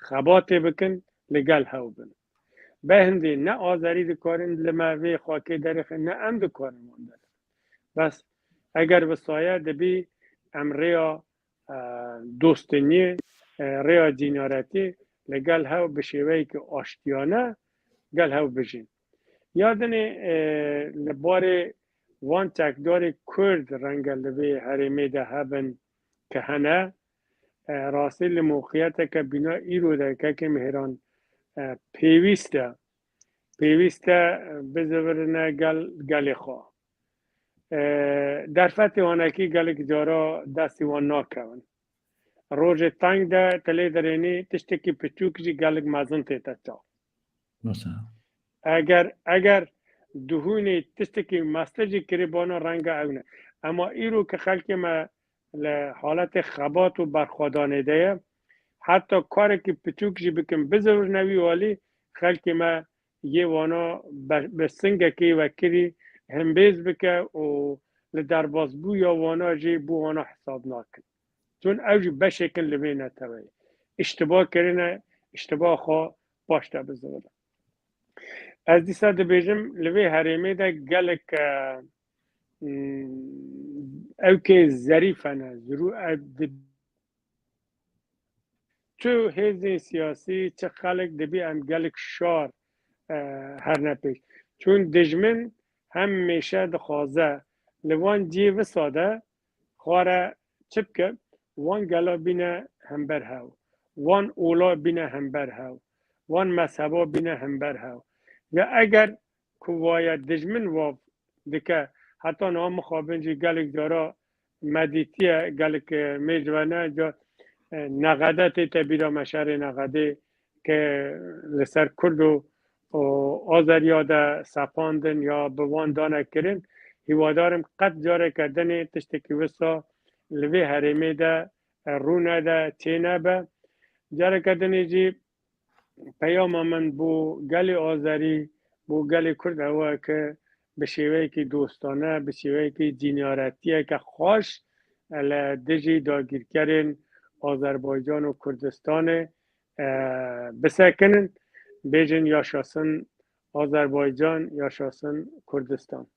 Xebatê bikin, li gel hev bin. Be hindê ne Azerî dikarin li me vê xakê derêxin, ne em dikarin wan derêxin. Bes eger wisa ye, dibî em rêya, e, dostîniyê, e, rêya cînaretî li gel hev bi şêweyekî aştiyane gel hev bijîn. Ya dinê, e, li barê wan çekdarê Kurd renge li vê herêmê de hebin ke hene, e, rastî li moqiyeteke bîna îro de kekê Mihran, e, pêwîst e, pêwîst e, e, bizivirine gel, gelê xwe. E, derfetê wan ekî gelek cara destî wan nakevin. Rojê teng de tu lê derênî, tiştekî piçûk jî gelek mezin tête çav. Mesela? Eger, eger duhûnê tiştekî mestir jî kirî bona, renga ew ne. Ema îro ke xelkê me li haletê xebat û berxwedanê de ye, heta karekî piçûk jî bikin, bizirine wî alî, xelkê me yê wana be, bi singekê wekirî himbêz bike û li derbasbûya wana jî bo wana hesab nakin. Çun ew jî beşêk in li vê neteweyê. Îştiba kirine, îştiba xwe paş de bizivire. Ez dîsa dibêjim, li vê herêmê de gelek, e, hmm, ewkê zerîf hene, zirû, e, di, çi hêzên siyasî, çi xelk dibî em gelek şar, e, herne pêş. Çun dijmin hemêşe dixwaze li van cihê wisa de xwe re çi bike, wan gela bîne hember hew, wan ola bîne hember hew, wan mezheba bîne hember hew. Ya eger ku waye dijmin wav dike, heta niha mixabin jî gelek cara me dîtiye, gelek, e, mêj ve ne ca, e, Nexede tête bîra me, şerê Nexedê ke li ser Kurd û, û Azeriya de sepandin ya bi wan dane kirin. Hîwadar im qet careke dinê tiştekî wisa li vê herêmê de, e, rû nede, çê nebe. Careke dinê jî peyama min bo gelê Azerî, bo gelê Kurd ew e ke bi şêweyekî dostane, bi şêweyekî cînaretiyeke xweş li dijî dagîrkerên Azerbaycan û Kurdistanê, e, bisekinin, bêjin yaşasın Azerbaycan, yaşasın Kurdistan.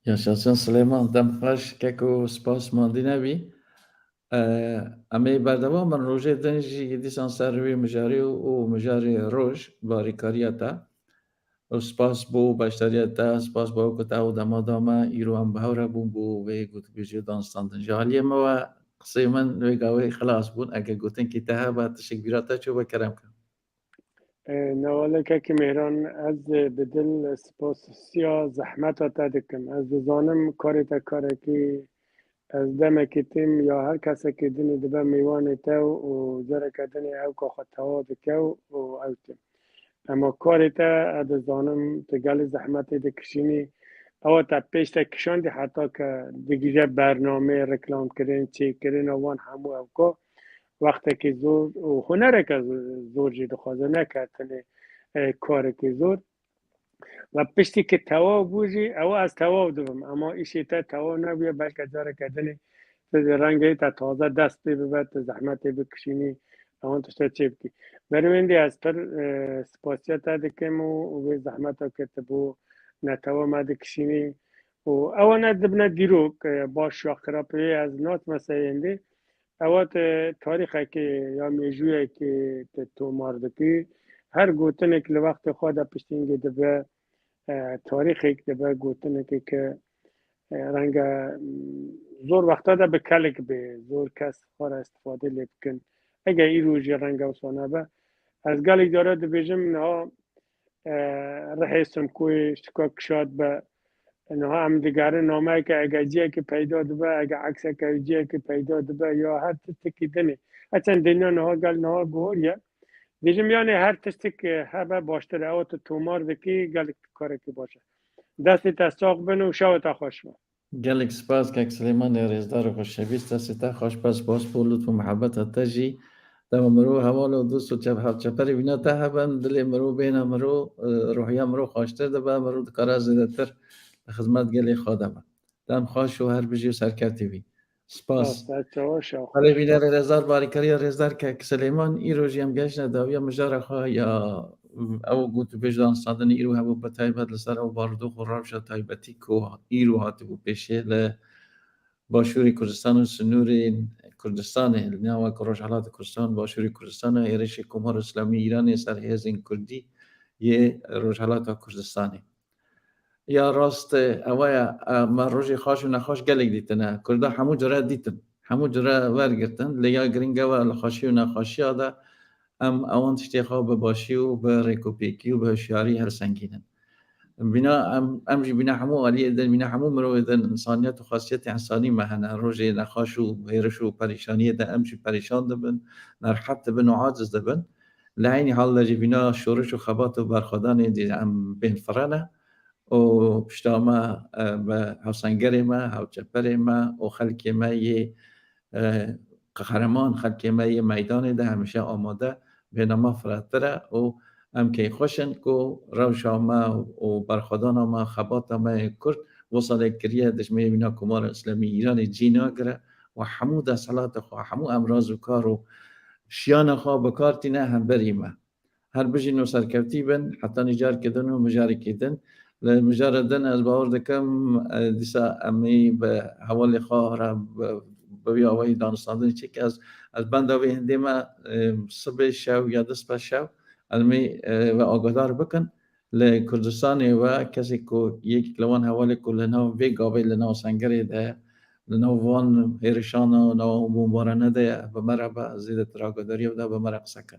Yaşasın Silêman, dem xweş keko, spas mandî nebî. E, em ê berdewam bin, rojê din jî dîsan ser wê mijarê û, û mijarê roj barîkariya te. Û spas bo beşdariya te, spas bo ew ku te ew dema da me, îro em bi hev re bûn bo vê gotûbêjiyê danstandin. Ji aliyê me we qisê min wê gavê xilas bûn. Eger gotinkî te hebe, tiştek bîra te çûbe, kerem ke. E, newalekekî Mêhran, ez bi dil spasiya zehmeta te dikim. Ez dizanim karê te karekî, ez demekî têm ya her kesekî dinê dibe mêvanê te û, û careke dinê ewka xwe tewa dike û, û ew tim. Ema karê te, ez dizanim, tu gelî zehmetê dikişînî. Ewa te pêş te kişandî heta ke digije bernameyê, reklamkirin, çêkirin û wan hemû ewka wextekî zor û hunereke z-, zor jî dixwaze, neke tenê, e, karekî zor. Ve piştî ki tewaw bû jî, ew ez tewaw dibim. Ema îşê te tewaw nebûye, belke careke dinê tu dê rengê te taze dest pê bibe, tu zehmetê bikişînî, ewan tişte çê bikî. Berî wendî ez pir, e, spasiya te dikim û, û vê zehmeta ke tu bo netewa me dikişînî. Û ewana dibine dîrok, e, baş ya xirab, wê ez naçime ser êndê. Ewa te tarîxekê ya mêjûyekê te tomar dikî. Her gotinek li wextê xwe de piştî hingê dibe, e, tarîxek dibe, gotinekê ke, e, renge, mm, zor wexta de bi kelek bê, zor kes xwe re istifade lê bikin. Ege îro jî renge wisa nebe, Ez gelek cara dibêjim niha, e, rihê Simkoyê ştika kişat be. Niha em digerin nameyeke, ege ciyekî peyda dibe, ege ekseke wî ciyekî peyda dibe ya her tiştekî dinê. Eçen dinya niha gel niha guhoriye. Dêjim yani her tiştek, e, hebe baştir e. Ew tu tomar dikî gelek karekî baş e. Destê te sax bin û şewe te xweş be. Gelek spas kek Silêmanê rêzdar û xweşewîst, destê te xweş be, spas bo lutf û muhebeta te jî. Dema mirov heval û dost û çev-, hevçeperê vîna te hebin, dilê mirov bêhna mirov, e, ruhiya mirov xweştir dibe, mirov dikare zêdetir li xizmet gelê xwe de be. Dem xweş û her bijî û serkevtî bî. Spas. Spas, te çawa şew. Belê bînerê rêzdar, barîkeriya rêzdar kek Silêman, îro jî em gehiştine dawiya mijara xwe ya, ew gotûbêj danûstandinê îro hebû bi taybet li ser ew barodox û rewşa taybetî ku îro hatibû pêşê li Başûrê Kurdistan û sinûrên Kurdistanê, li nava ku Rojhelata Kurdistan, Başûrê Kurdistan û êrişê Komara Îslamî Îranê ser hêzên Kurdî yê Rojhelata Kurdistanê. Ya rast, e, ewa ye, e, me rojê xweş û nexweş gelek dîtine. Kurda hemû cure dîtin. Hemû cure wergirtin. Lê ya giring ew e, li xweşî û nexweşiya de em ewan tiştê xwe bi başî û bi rêkopêkî û bi hişyarî hilsengînin. Bîna em, em jî bîna hemû aliyê din, bîna hemû mirovê din, insaniyet û xasiyetê insanî me hene. Rojê nexweş û hêriş û perîşaniyê de em jî perîşan dibin, nerhet dibin û aciz dibin. Li eynî hal de jî bîna şoriş û xebat û berxwedanê jî em bên firene û pişta me, e, bi hevsengerê me, hevçeperê me û xelkê me yê, e, qehreman, xelkê me yê meydanê de hemişe amade bêhna me firehtir e û em keyfxweş in ku rewşa me û berxwedana me, xebata me yê Kurd wisa lê kiriye dijminê vîna Komara Îslamî Îranê cî nagire û hemû desthelata xwe, hemû emraz û kar û şiyana xwe bi kar tîne hemberî me. Her bijîn û serkevtî bin, heta nî carekê din û mijarekî din. Li mijara din ez bawer dikim, e, dîsa em ê bi hevalê xwe re bi, bi vî awayî danûstandinê çêke. Ez, ez benda vê hindê me, e, sibê şew ya dispe şew, em ê, e, ve agadar bikin. Li Kurdistanê ve kesê ku yekek li wan hevalê ku li nav vê gavê li nav sengerê de, li nav van hêrişan û nav bombarane de ye, bi me re be, zêdetir agadariya bide, bi me re qise ke.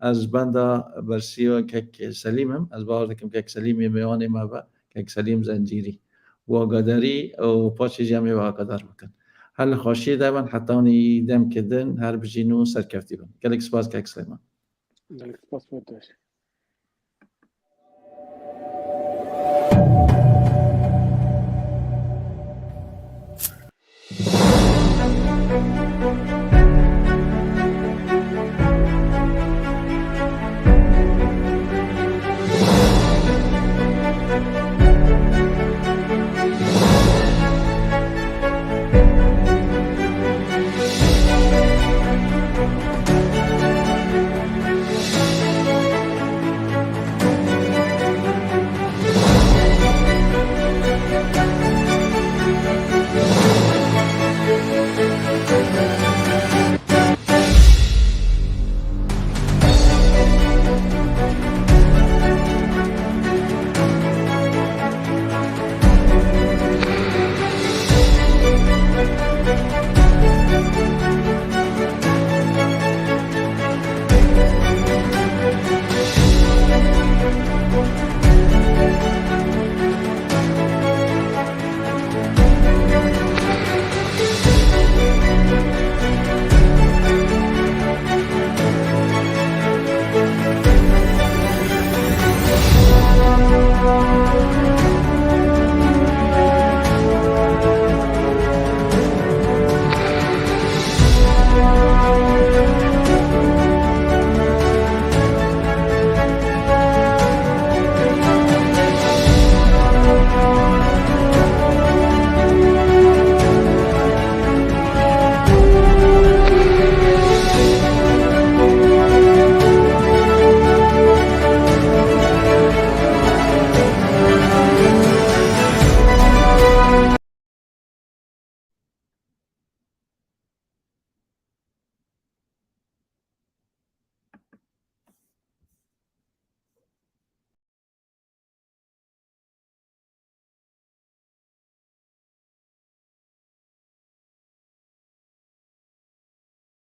Ez ji benda bersiya kek Selîm im. Ez bawer dikim kek Selîmê mêvanê me be, kek Selîm Zencîrî. Û agadarî û paşê jî em ê ve agadar bikin. Her li xweşiyê de bin, hetanî demkê din, her bijîn û serkeftî bin. Gelek spas kek Silêman. Gelek spas bo te.